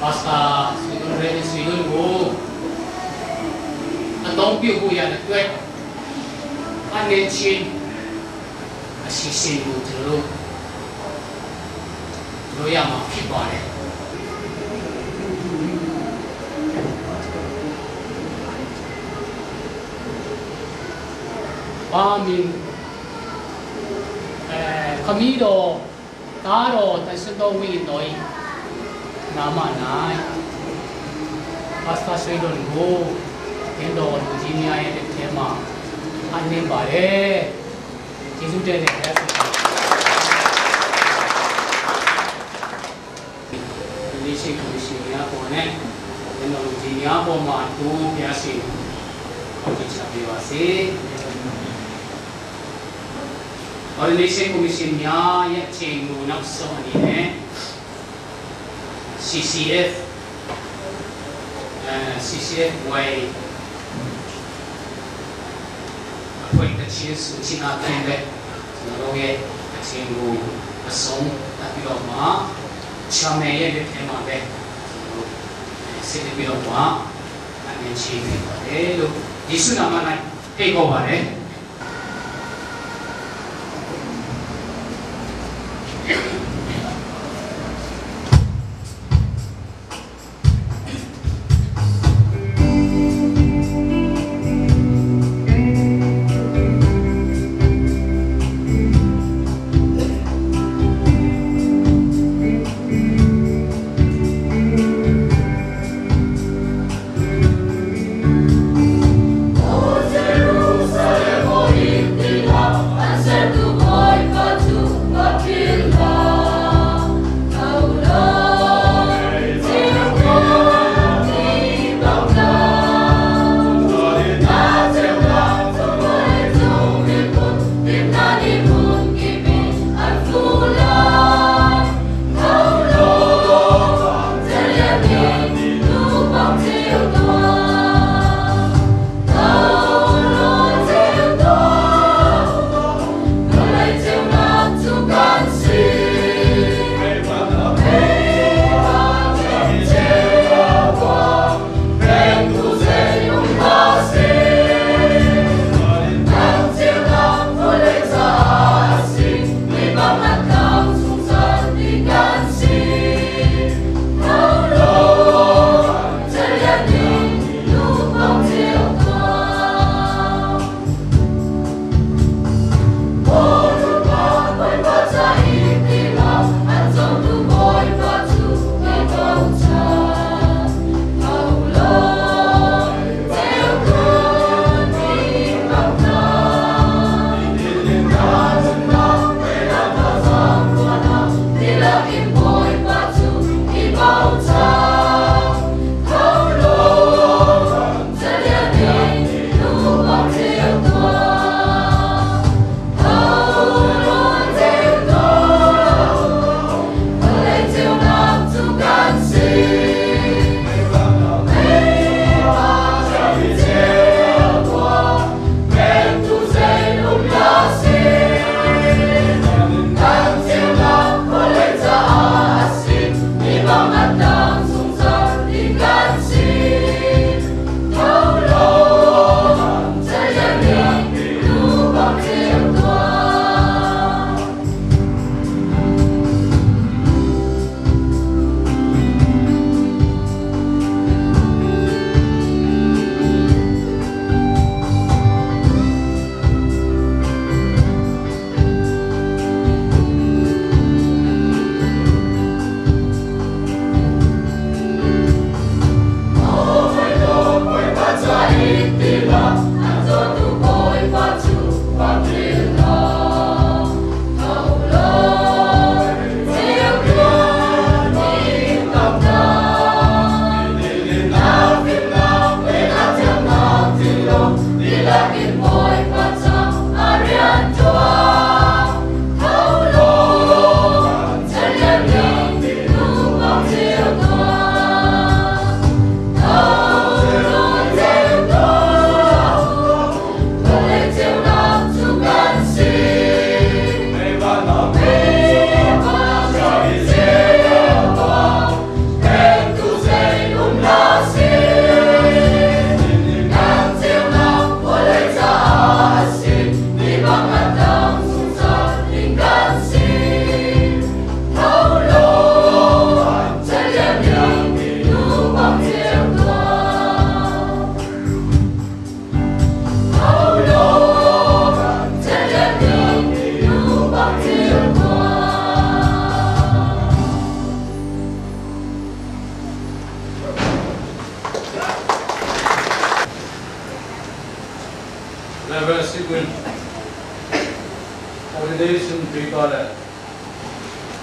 Pastor ဆွေတို့ရဲဆွေတို့ကိုအတော့ပြုတ်ဖို့ရတဲ့အတွက်အနေချင်းအစီအစဉ်ကိုကျွန်တော်တို့တို့ရမှာဖြစ်ပါတယ်အာမင်အဲခမီးတော်သားတော်တန်ရှင်တော်ဝိညာဉ်တော်နာမ၌ပါစတာဆွေတော်ကိုအင်းတော်လူကြီးများရဲ့လက်ထဲမှာအနှင်းပါတယ်ကျေးဇူးတင်တယ်ခင်ဗျာဒီရှိကော်ရှင်များပေါ်နဲ့အင်းတော်လူကြီးများပေါ်မှာတူဘုရားရှင်ကောင်းချီးချပေးပါစေ Ordination Commission များရဲ့အချိန်ကိုနောက်ဆုံးအနေနဲ့ CCF အဲ CCF ဝိုင်အဖွဲ့တချင်းစုချင်းအတိုင်းပဲကျွန်တော်တို့ရဲ့အချိန်ကိုအဆုံးသတ်ပြီးတော့မှချာမယ်ရဲ့လက်ထဲမှာပဲကျွန်တော်တို့ဆက်ပြီးတော့မှအမြင်ချင်းဖြစ်ပါတယ်လို့ယေရှုနာမ၌ဖိတ်ခေါ်ပါတယ် Jerusalem.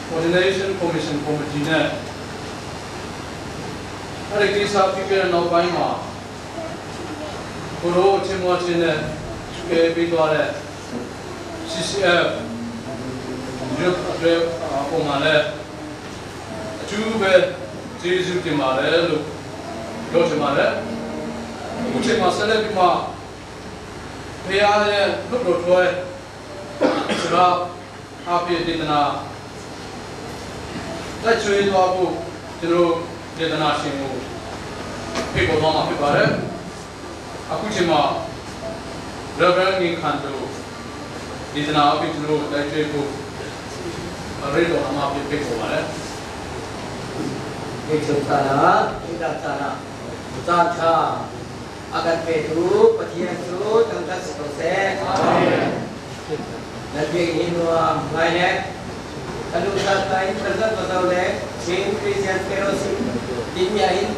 Coordination Commission Committee နဲ့အဲ့ဒီကိစ္စဖြစ်ခဲ့တဲ့နောက်ပိုင်းမှာကိုရိုချင်းမချင်းနဲ့ကဲပြီးသွားတဲ့ CCF ရုပ်အတွက်ပုံမှန်နဲ့အကျိုးပဲကျေးဇူးတင်ပါတယ်လို့ပြောချင်ပါတယ်အခုချိန်မှာဆက်လက်ပြီးမှဖရာရဲ့လွတ်တော်ထွဲစကားအပြည့်ဒေသနာလက်ချွေးသွားဖို့ကျွန်တော်ဒေသနာရှင်ကိုဖိတ်ခေါ်သွားမှာဖြစ်ပါတယ်အခုချိန်မှာ Reverend ငင်ခန်တို့ဒေသနာအပြည့်ကျွန်တော်တိုက်ချွေးဖို့ရေတော်မှာပြဖိတ်ခေါ်ပါတယ် ဒီချုပ်သာနာဣဒသာနာသာချာအကတ်ပေတုပတိယတုတံသစ္စတောစေအာမင်လက်ပြေဟိနောမိုင်လေအနုသတိုင်းသဇတ်ပဇောလေချင်းခရစ်ယာန်ဖေရိုစီတင်မြဟင်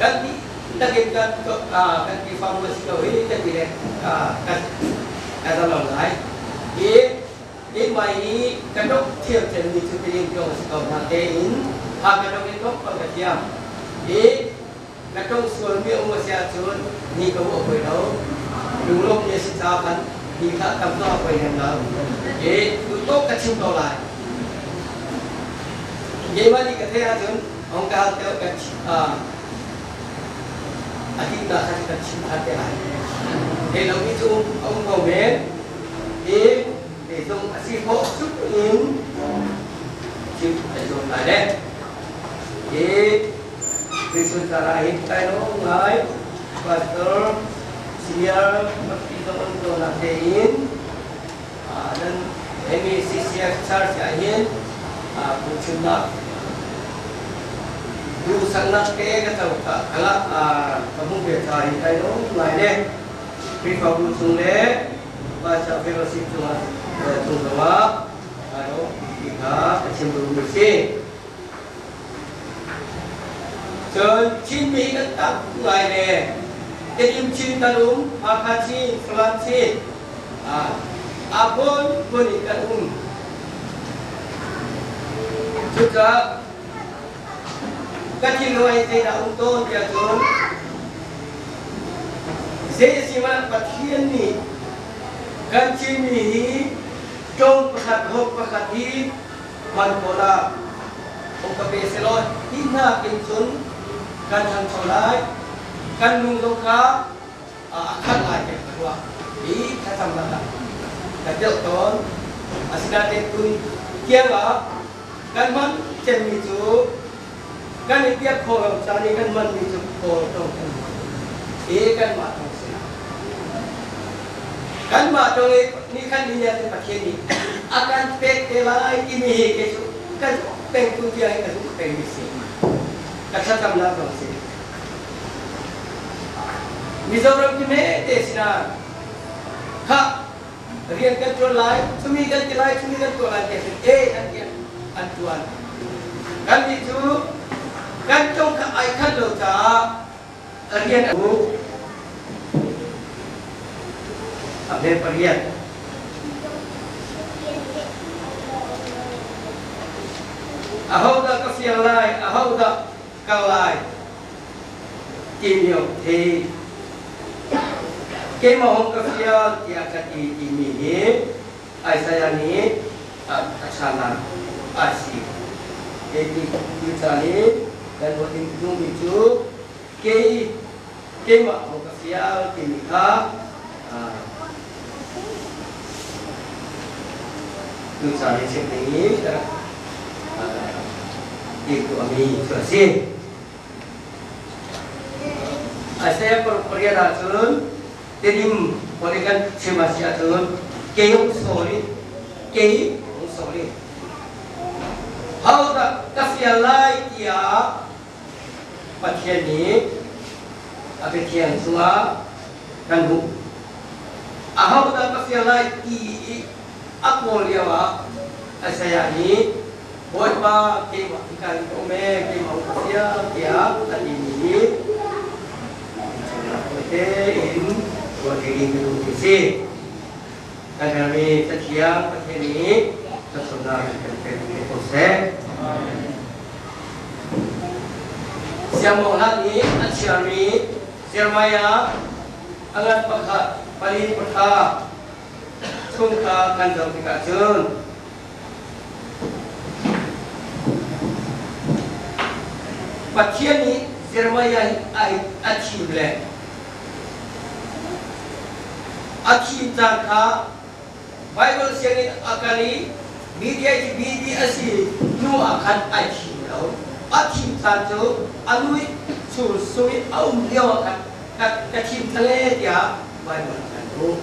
ကတိတကိကတ်အာကတိဖာမစတောဟိတတိလေအာကတ်အဇလောလိုက်ဒီဒီမိုင်နီကတော့เทียบจะมีจุดเรียนจงสกอนาเตอินหากระดงนี้ก็ปกติอีกระดงส่วนมีองค์เสียส่วนนี่ก็ว่าไปแล้วดูโลกนี้สิจ้าพันนี่ถ้าทำก็ไปเห็นแล้วเอ๊ะดูโต๊ะกระชิมตัวลายเยมานี่กระเทียมองค์การเตกระชิอาทิตย์ละกระชิมทัดได้เฮ้เรามีจุ่มองค์เมนเอ๊ะเดี๋ยวต้องอาศัยพวกชุดอินชิมไปชมได้เลยเอ๊ะที่สุดท้ายใต้น้องไง pastor senior magpitong to na tein nan MECCF church ahin puchuna du sang na ke ka tau ka ala kamu be thai tai no lai le pri fa bu chung le pa cha fellowship chung chung wa aro ki ka chim bu si จนชิ้นมีกันตักไงเลยเต็มชิ้นตะลุมอาคาชินสลัมชินอาพนคนอีกกันอุ้มจุดจะกันที่รวยใจดาวต้นจะจนเสียสิมันปะเทียนนี่กันชิ้นมีจงประคัดหกประคัดที่มันโคลาองค์กเบสลอยที่หน้าเป็นชนการทำชลายการลุงลงค้าขั้นลายเป็นตัวอีถ้าทำละแต่เจ้าตอนอาศินาเตตุนเกี่ยวกับการมันเจนมีจูการเปียกโคกับจานี้กันมันมีจูโคตรงกันเอกันมาตรงเสียกันมาตรงนี้นี่ขั้นนี้เนี่ยเป็นประเทศนี้อาการเป็กเทลายที่มีเหตุกันเป็นตัวเดียวกันเป็นมิสิกษัตริย์ลาตรงสิมิโซรัมที่เมเตสินาค่ะเรียนกันตัวลายชุมีกันตัวลายชุมีกันตัวลายเตสิเออันเดียอันตัวกันมีจูกันจงกับไอขั้นโลจ้าเรียนอูอับเดปเรียนอาหูดากเสียงลายอาหูดากาลายกินยกทีเกมหงกเฟียที่อากาศดีมีเฮไอซายานีอาชานาอาซีเอติยุจานีdan buat itu itu ke ke ma hong ka fia ti mi kha tu cha ni sim ni itu ami tu si Asaya per acun tenim bolehkan cemasi acun keong sori keong sori hau da kafia lai tia pathian ni abe thian sunga kan hu ahau da kafia lai ti akol yawa asaya ni boi pa ke wa kan ko me ke mau kafia tia tadi ni te in wa ke in du si kan kami tatiang pathian ni tasona kan ke ko se Siangbawi hna nih an chiarmi Jeremiah a ngan pakhat pali pahra chung kha kan zoh tikah cun Pathian nih Jeremiah hi a thim le a thim caan kha Baibal sianginn a kal i media i BD a si hnu ah khan ai thim lo. A thim caan cu a nu i chul sung i a um lio ah khan ka thim thale tiah Baibal ah kan hmuh.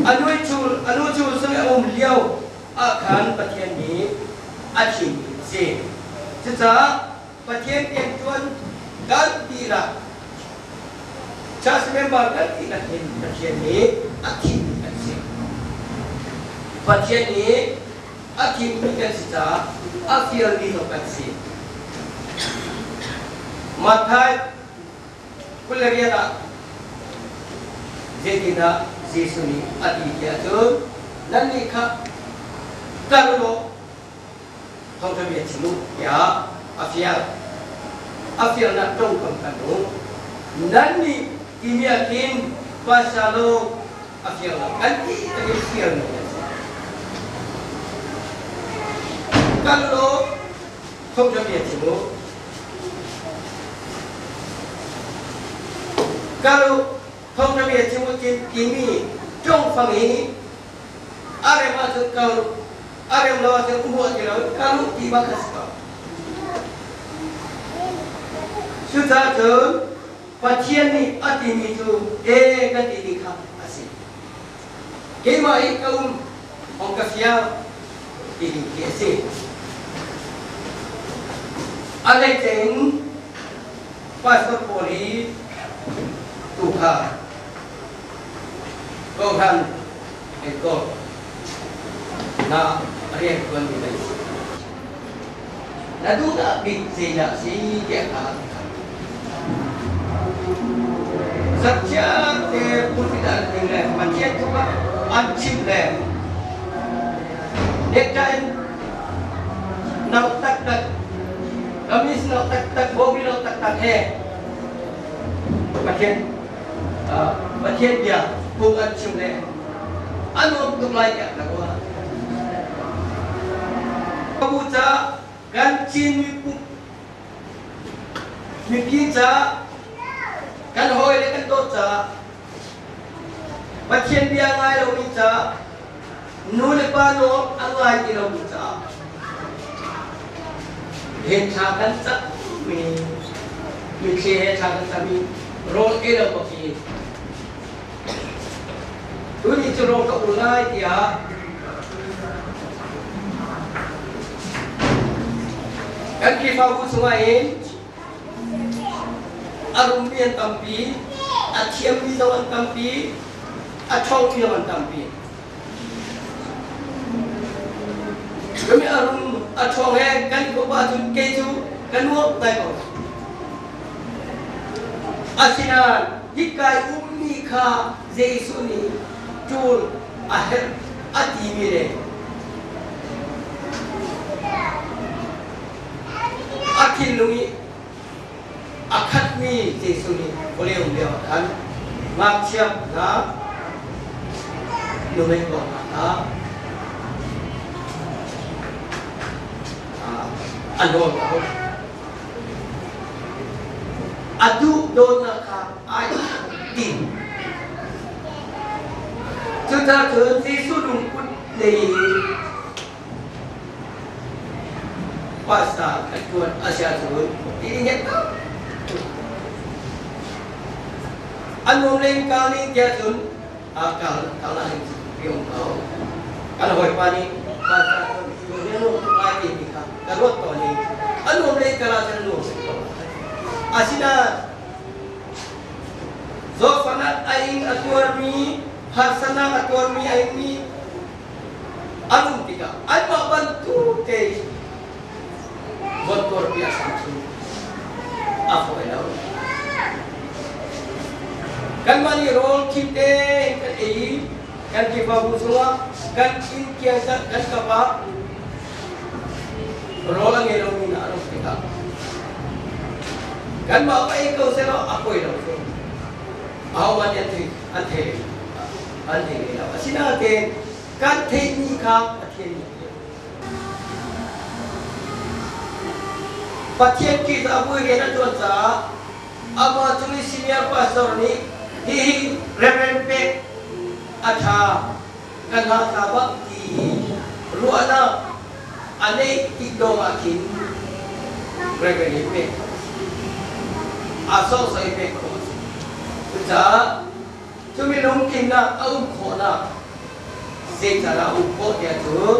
A nu i chul a nu chul sung i a um lio ah khan Pathian nih a thimmi a si. Cucaah Pathian rianṭuan kan dihlak church member kan dihlak hin Pathian nih a thimmi kan si. Pathian nih a thimmi kan si caah a fialmi zong kan si. Matthai 28 ah zeitindah Jesuh nih a ti tiah cun nannih kha kal law thawngṭha bia chim u tiah a fial. A fialnak ṭongkam kan hmu. Nannih timi ah khin pasalo a fial lo. Kan ti takin fialmi kan si. Kal law thawngṭha bia chim u. Kal u thawngṭha bia chim u timi ṭongfang hi a rem ahcun kal a rem lo ahcun um ti lo kal u ti bak a si ko. Cucaah cun Pathian nih a timi cu e kan ti ding kha a si. Keimah i ka um hong ka fial ti ding khi a si. A hleice in pastor pawl hi tu kha kawhhran enkawl na rian ṭuanmi nan si. Na duhnak bik zeidah a si tiah kha Zathiang te pulpit ah an ding le Pathian thu kha an chim le necktie in no taktak kamis no taktak bawmi no taktak he Pathian Pathian bia phung an chim le a nuam tuk lai tiah ka ruah. Bu ca kan Chin mipi ca kan hawi le kan dawt ca Pathian bia ngai lomi ca nu le pa nawl a ngai ti lomi ca he thla kan cahmi mitthli he thla kan cahmi rawl ei lo bak hi tuni cu rawl ka ul lai tiah kan Khrihfabu chungah hin a rummi an tampi a thiammi zong an tampi a ṭhawngmi zong an tampi. Kami a rum a ṭhawng he kan khawp ahcun kei cu ka nuam ngai ko. Asinain hika i ummi kha Jesuh nih ṭul a herh a timi le a thinlung i a khatmi Jesuh nih vawlei um lio ah khan ngakchia hna nuhmei pawl hna kha a nawl ko. A duh dawtnak kha ai tim. Cucaah cun Jesuh lungput lei Pastor kan ṭuan a si ahcun ti ding hi an nuam leng kal ning tiah cun kal kal ah hin ri um ko. Kan hawipa nih pastor kan nuam tuk lai ti mi kha ka ruat tawn i a nuam leng kal ahcun a nuam ko. Asinain zawtfahnak a ing a tuarmi harsatnak a tuarmi a ingmi an um tikah anmah bantuk te motor piah sang cu a fawi lo. Kanmah nih rawl khim tein kan ei i kan Khrihfabu chungah kan inn kiang kan kap ah rawl a ngei lomi hna an um tikah Kanmah va ei ko sehlaw a poi lo cu. Ahohmanh nih an thei an thei an thei hlei lo. Asinain kan theihmi kha Pathian nih a theih. Pathian ṭihzah vui rian a ṭuan caah amah cung i senior pastor nih hihi Reverend pek a ṭha kan hngah bak ti ruahnak a neih tik lawng ah khin Reverend hi pek khawh a si. Aa sawhsawh i pek khawh a si. Cucaah cu milungtlinnak a um khawhnak zeicahdah a um khawh tiah cun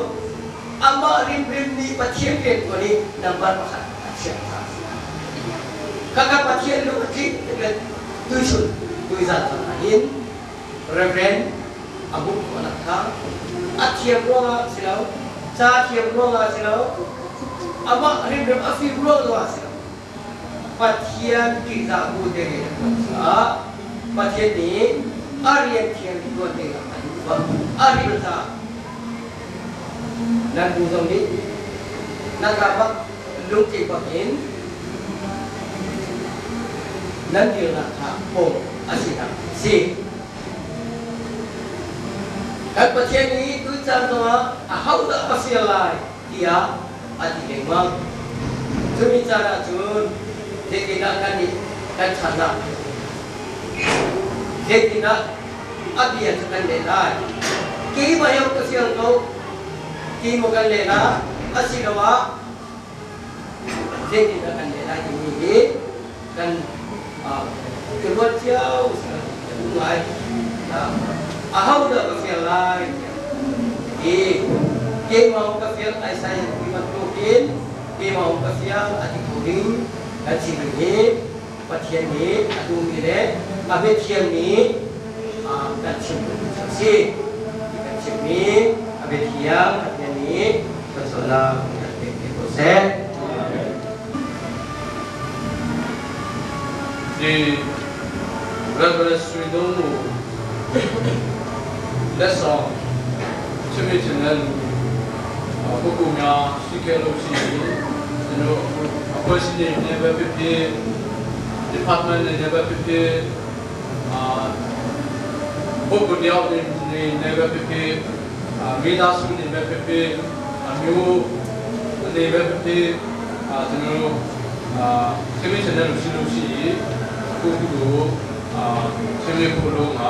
amah rimrim nih Pathian rianṭuan i number pakhat a chiah caah a si. Khakha Pathian lung a tlinh tuk le tuichun tuizan cang ahhin Reverend a hmuh khawhnak kha a thiam ruangah si lo, ca thiam ruangah si lo, amah hrimhrim a fim ruang zongah si lo. Pathian ṭihzah bu te rian a ṭuan caah Pathian nih a rian thiang ṭuan dingah a duh bak. A rian caah nan bu zong nih nan rak bak lungtling bak in nan dirnak kha pom a sinak a si. Kan Pathian nih tucaan zongah ahodah ka fial lai tiah a ti lengmang. Cumi caan ah cun zeitindah kannih kan channak, zeitindah a bia cu kan leh lai? Keimah hi ka fial ko ti maw kan leh lai asiloah zeitindah kan leh lai timi hi kan i ruat cio ka duh ngai. Ahodah ka fial lai ti keimah ka fial Isaiah ti bantukin keimah ka fial a ti kho ding kan si ding hi Pathian nih a duhmi le a biathiang nih kan chim duhmi cu a si. Kan chimmi a biathiang Pathian nih thluachuahnak kan pek te ko seh. Di Reverend Sui Dong လက်ဆောင်ချစ်မိချင်တဲ့လူပုဂ္ဂိုလ်များရှိခဲ့လို့ရှိရင်ကျွန်တော်အဖွဲ့အစည်းတွေနဲ့ပဲဖြစ်ဖြစ် department တွေနဲ့ပဲဖြစ်ဖြစ်အာပုဂ္ဂိုလ်တယောက်နေနဲ့ပဲဖြစ်ဖြစ်အာမိသားစုနေပဲဖြစ်ဖြစ်အမျိုးအနေပဲဖြစ်ဖြစ်အာကျွန်တော်တို့အာချစ်မိချင်တဲ့လူရှိလို့ရှိရင်အခုခုကိုအာချစ်မိဖို့လုံးက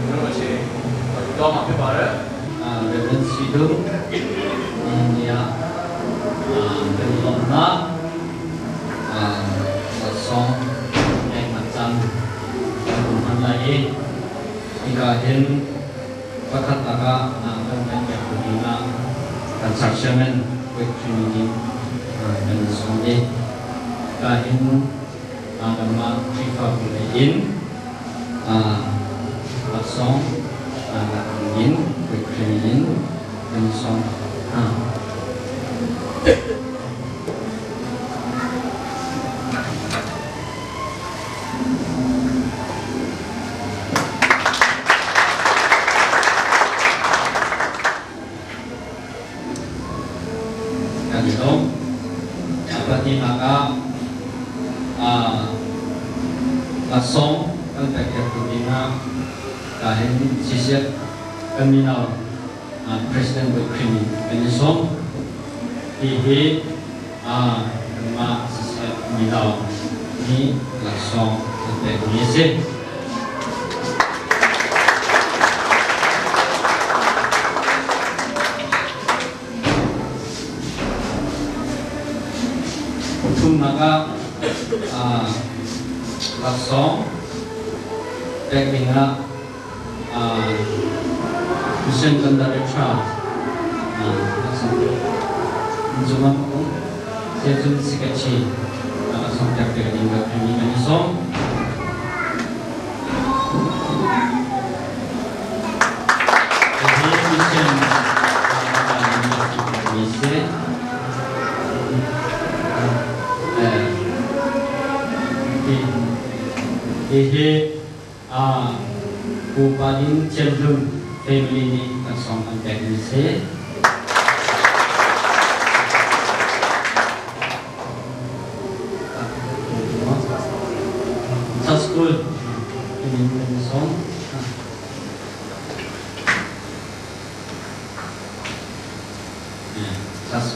ကျွန်တော်အချိန်တော့မှာဖြစ်ပါတယ် Reverend Sidong niya kan na song ay macam man lai ika hin pakhat taka kan kan ya na kan chairman with Trinity kan song ni ka hin kan ma Krifa in song in with Trinity kan song kan i lawm. Pahnihnak ah laksawng kan pekpiaktu dingah ka hin siseh kan mino President Bawi Khrih nih kan i sawm. Hihi kanmah siseh mino nih laksawng kan pekmi a si. Pathumnak ah laksawng pek dingah Mission Conductor laksawng pek zumam um Sejun Secretary laksawng pek ding kan i sawm. Hihi pupa in Cianhlun family nih laksawng an pekmi si.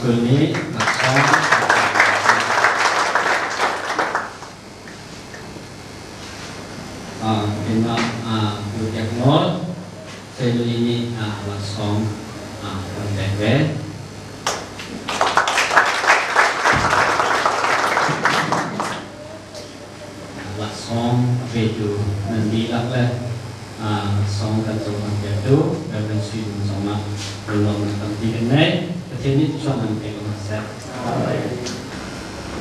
School nih laksawng keimah Pu Biak Nawl family nih laksawng kan pek ve. Laksawng a petu nan dihlak le laksawng kan cohlang piaktu Reverend Sui Lung zongah lunglawmhnak tampi kan ngei. Pathian nih thluachuah nan pe ko hna seh.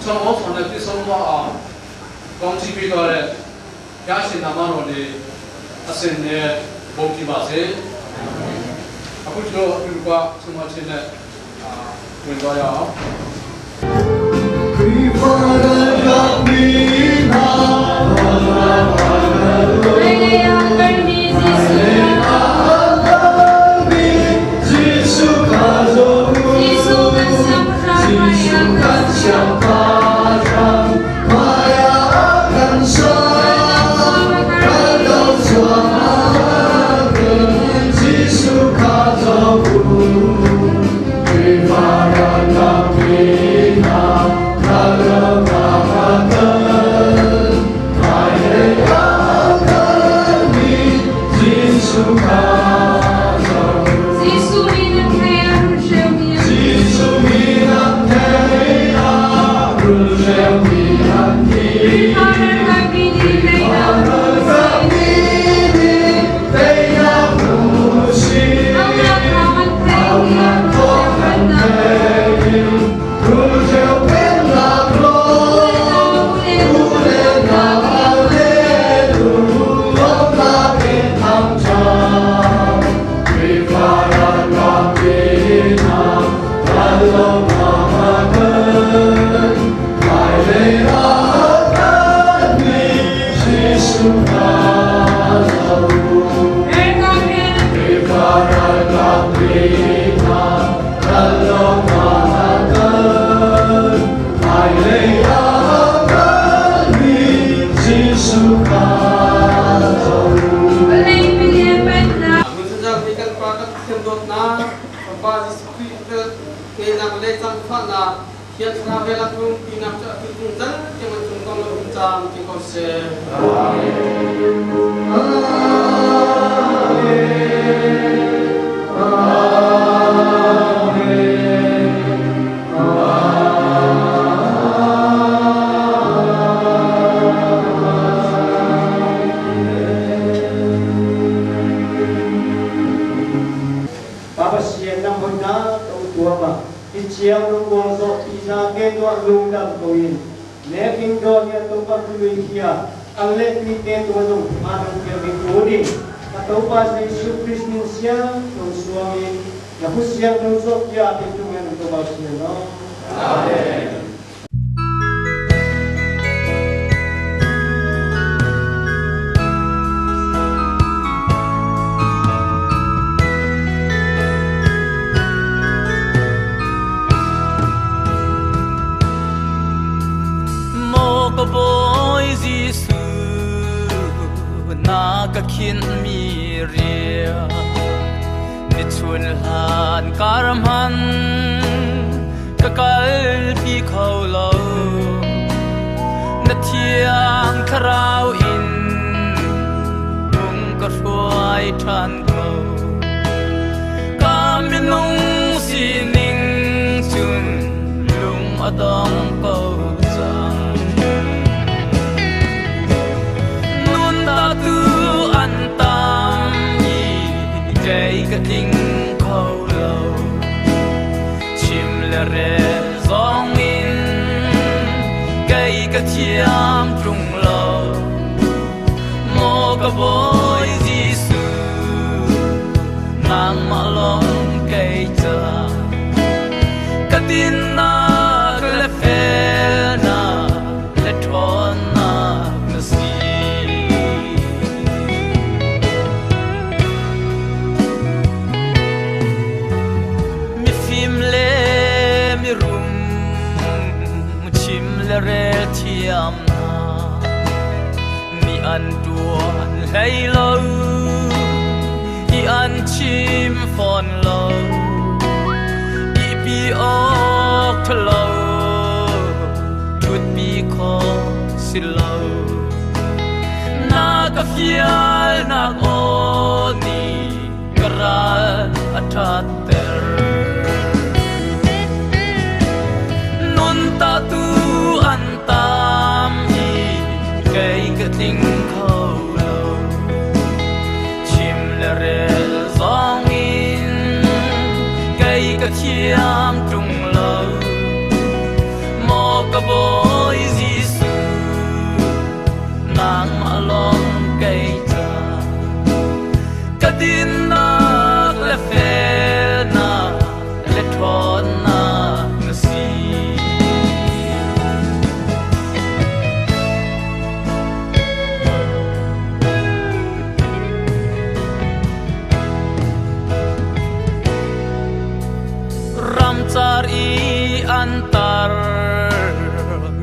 从我从来对生活啊，讲起比较咧，也是那么罗的，အစင်နဲ့ဘုံပြပါစေအခုကျွန်တော်ဒီကွာကျွန်တော်ချင်းနဲ့အာဝင်သွားရအောင် I an chim phone lo i pi o. Thalo thut pi kho si lo na ka fial nak aw ni ka ral a that ter nun ta tu an tam hi kei ka tling kho lo chim le rel zong in kei ka thiam tung lo mo ka bawi Jesu nangmah lawng kei ca ka dinnak le felnak le ṭhawnnak na si. Ramcar i an tar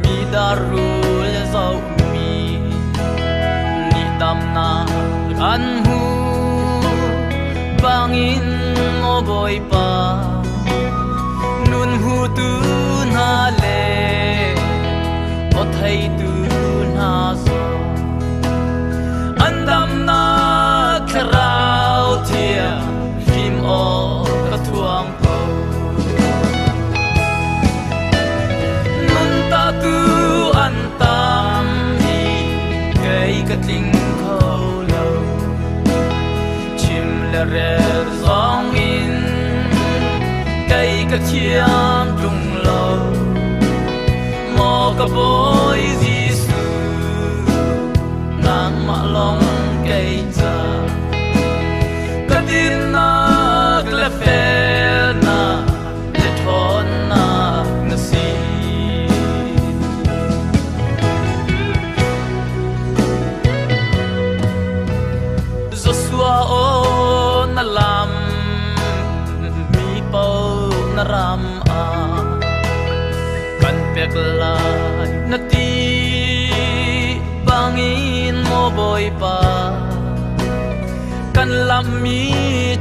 mi darul zohmi ni damnak an hmu bangin maw Bawipa nun hmutu hna le aw theitu hna zong an damnak thlarau thiang fim aw ka thuang ko. Nun ta tu an tam i kei ka tling kho lo chim le rel zong in kei ka thiam ṭung lo maw ka Bawi Jesu nangmah lawng kei ca ka dinnak le felnak le ṭhawnnak na si. Joshua aw na lam mi paoh na ram ah kan pek lai na ti bangin maw Bawipa kan lammi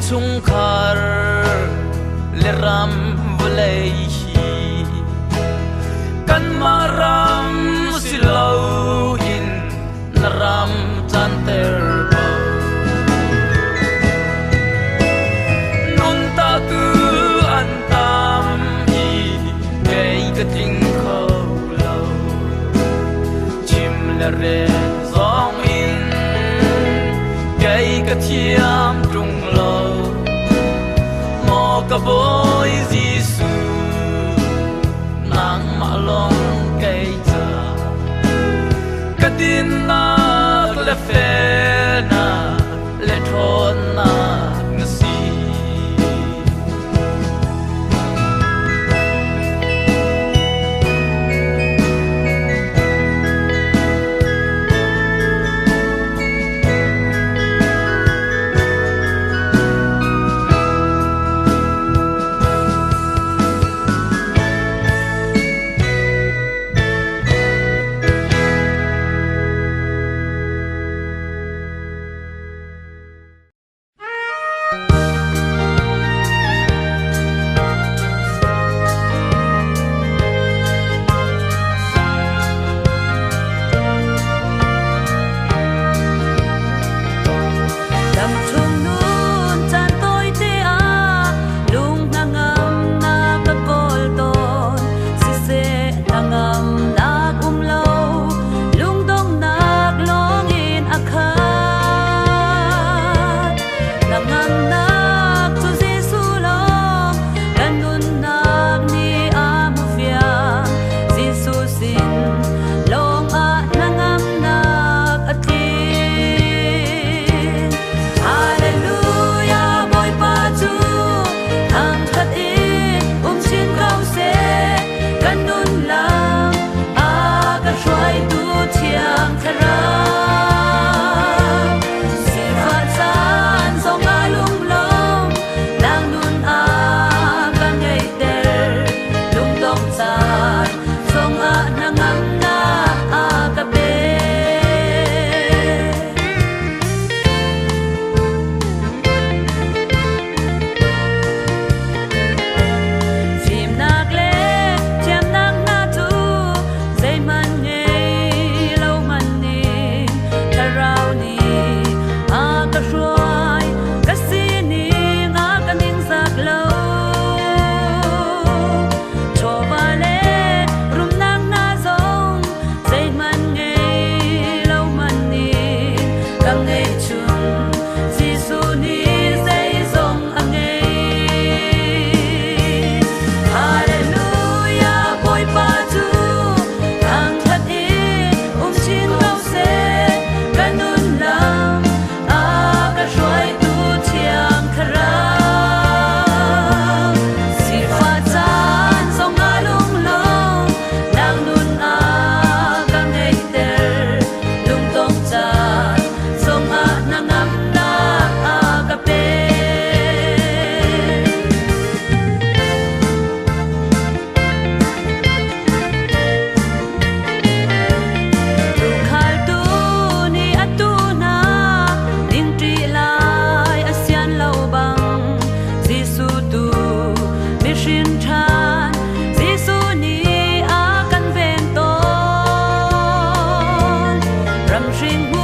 chungkhar le ram vawlei hi kanmah ram si loin na ram canter ko. Nun ta tu an tam i kei ka tling kho lo chim le rel zong in kei ka thiam ṭung lo maw ka Bawi Jesu nangmah lawng kei ca ka dinnak le felnak le ṭhawnnak na si. Ring.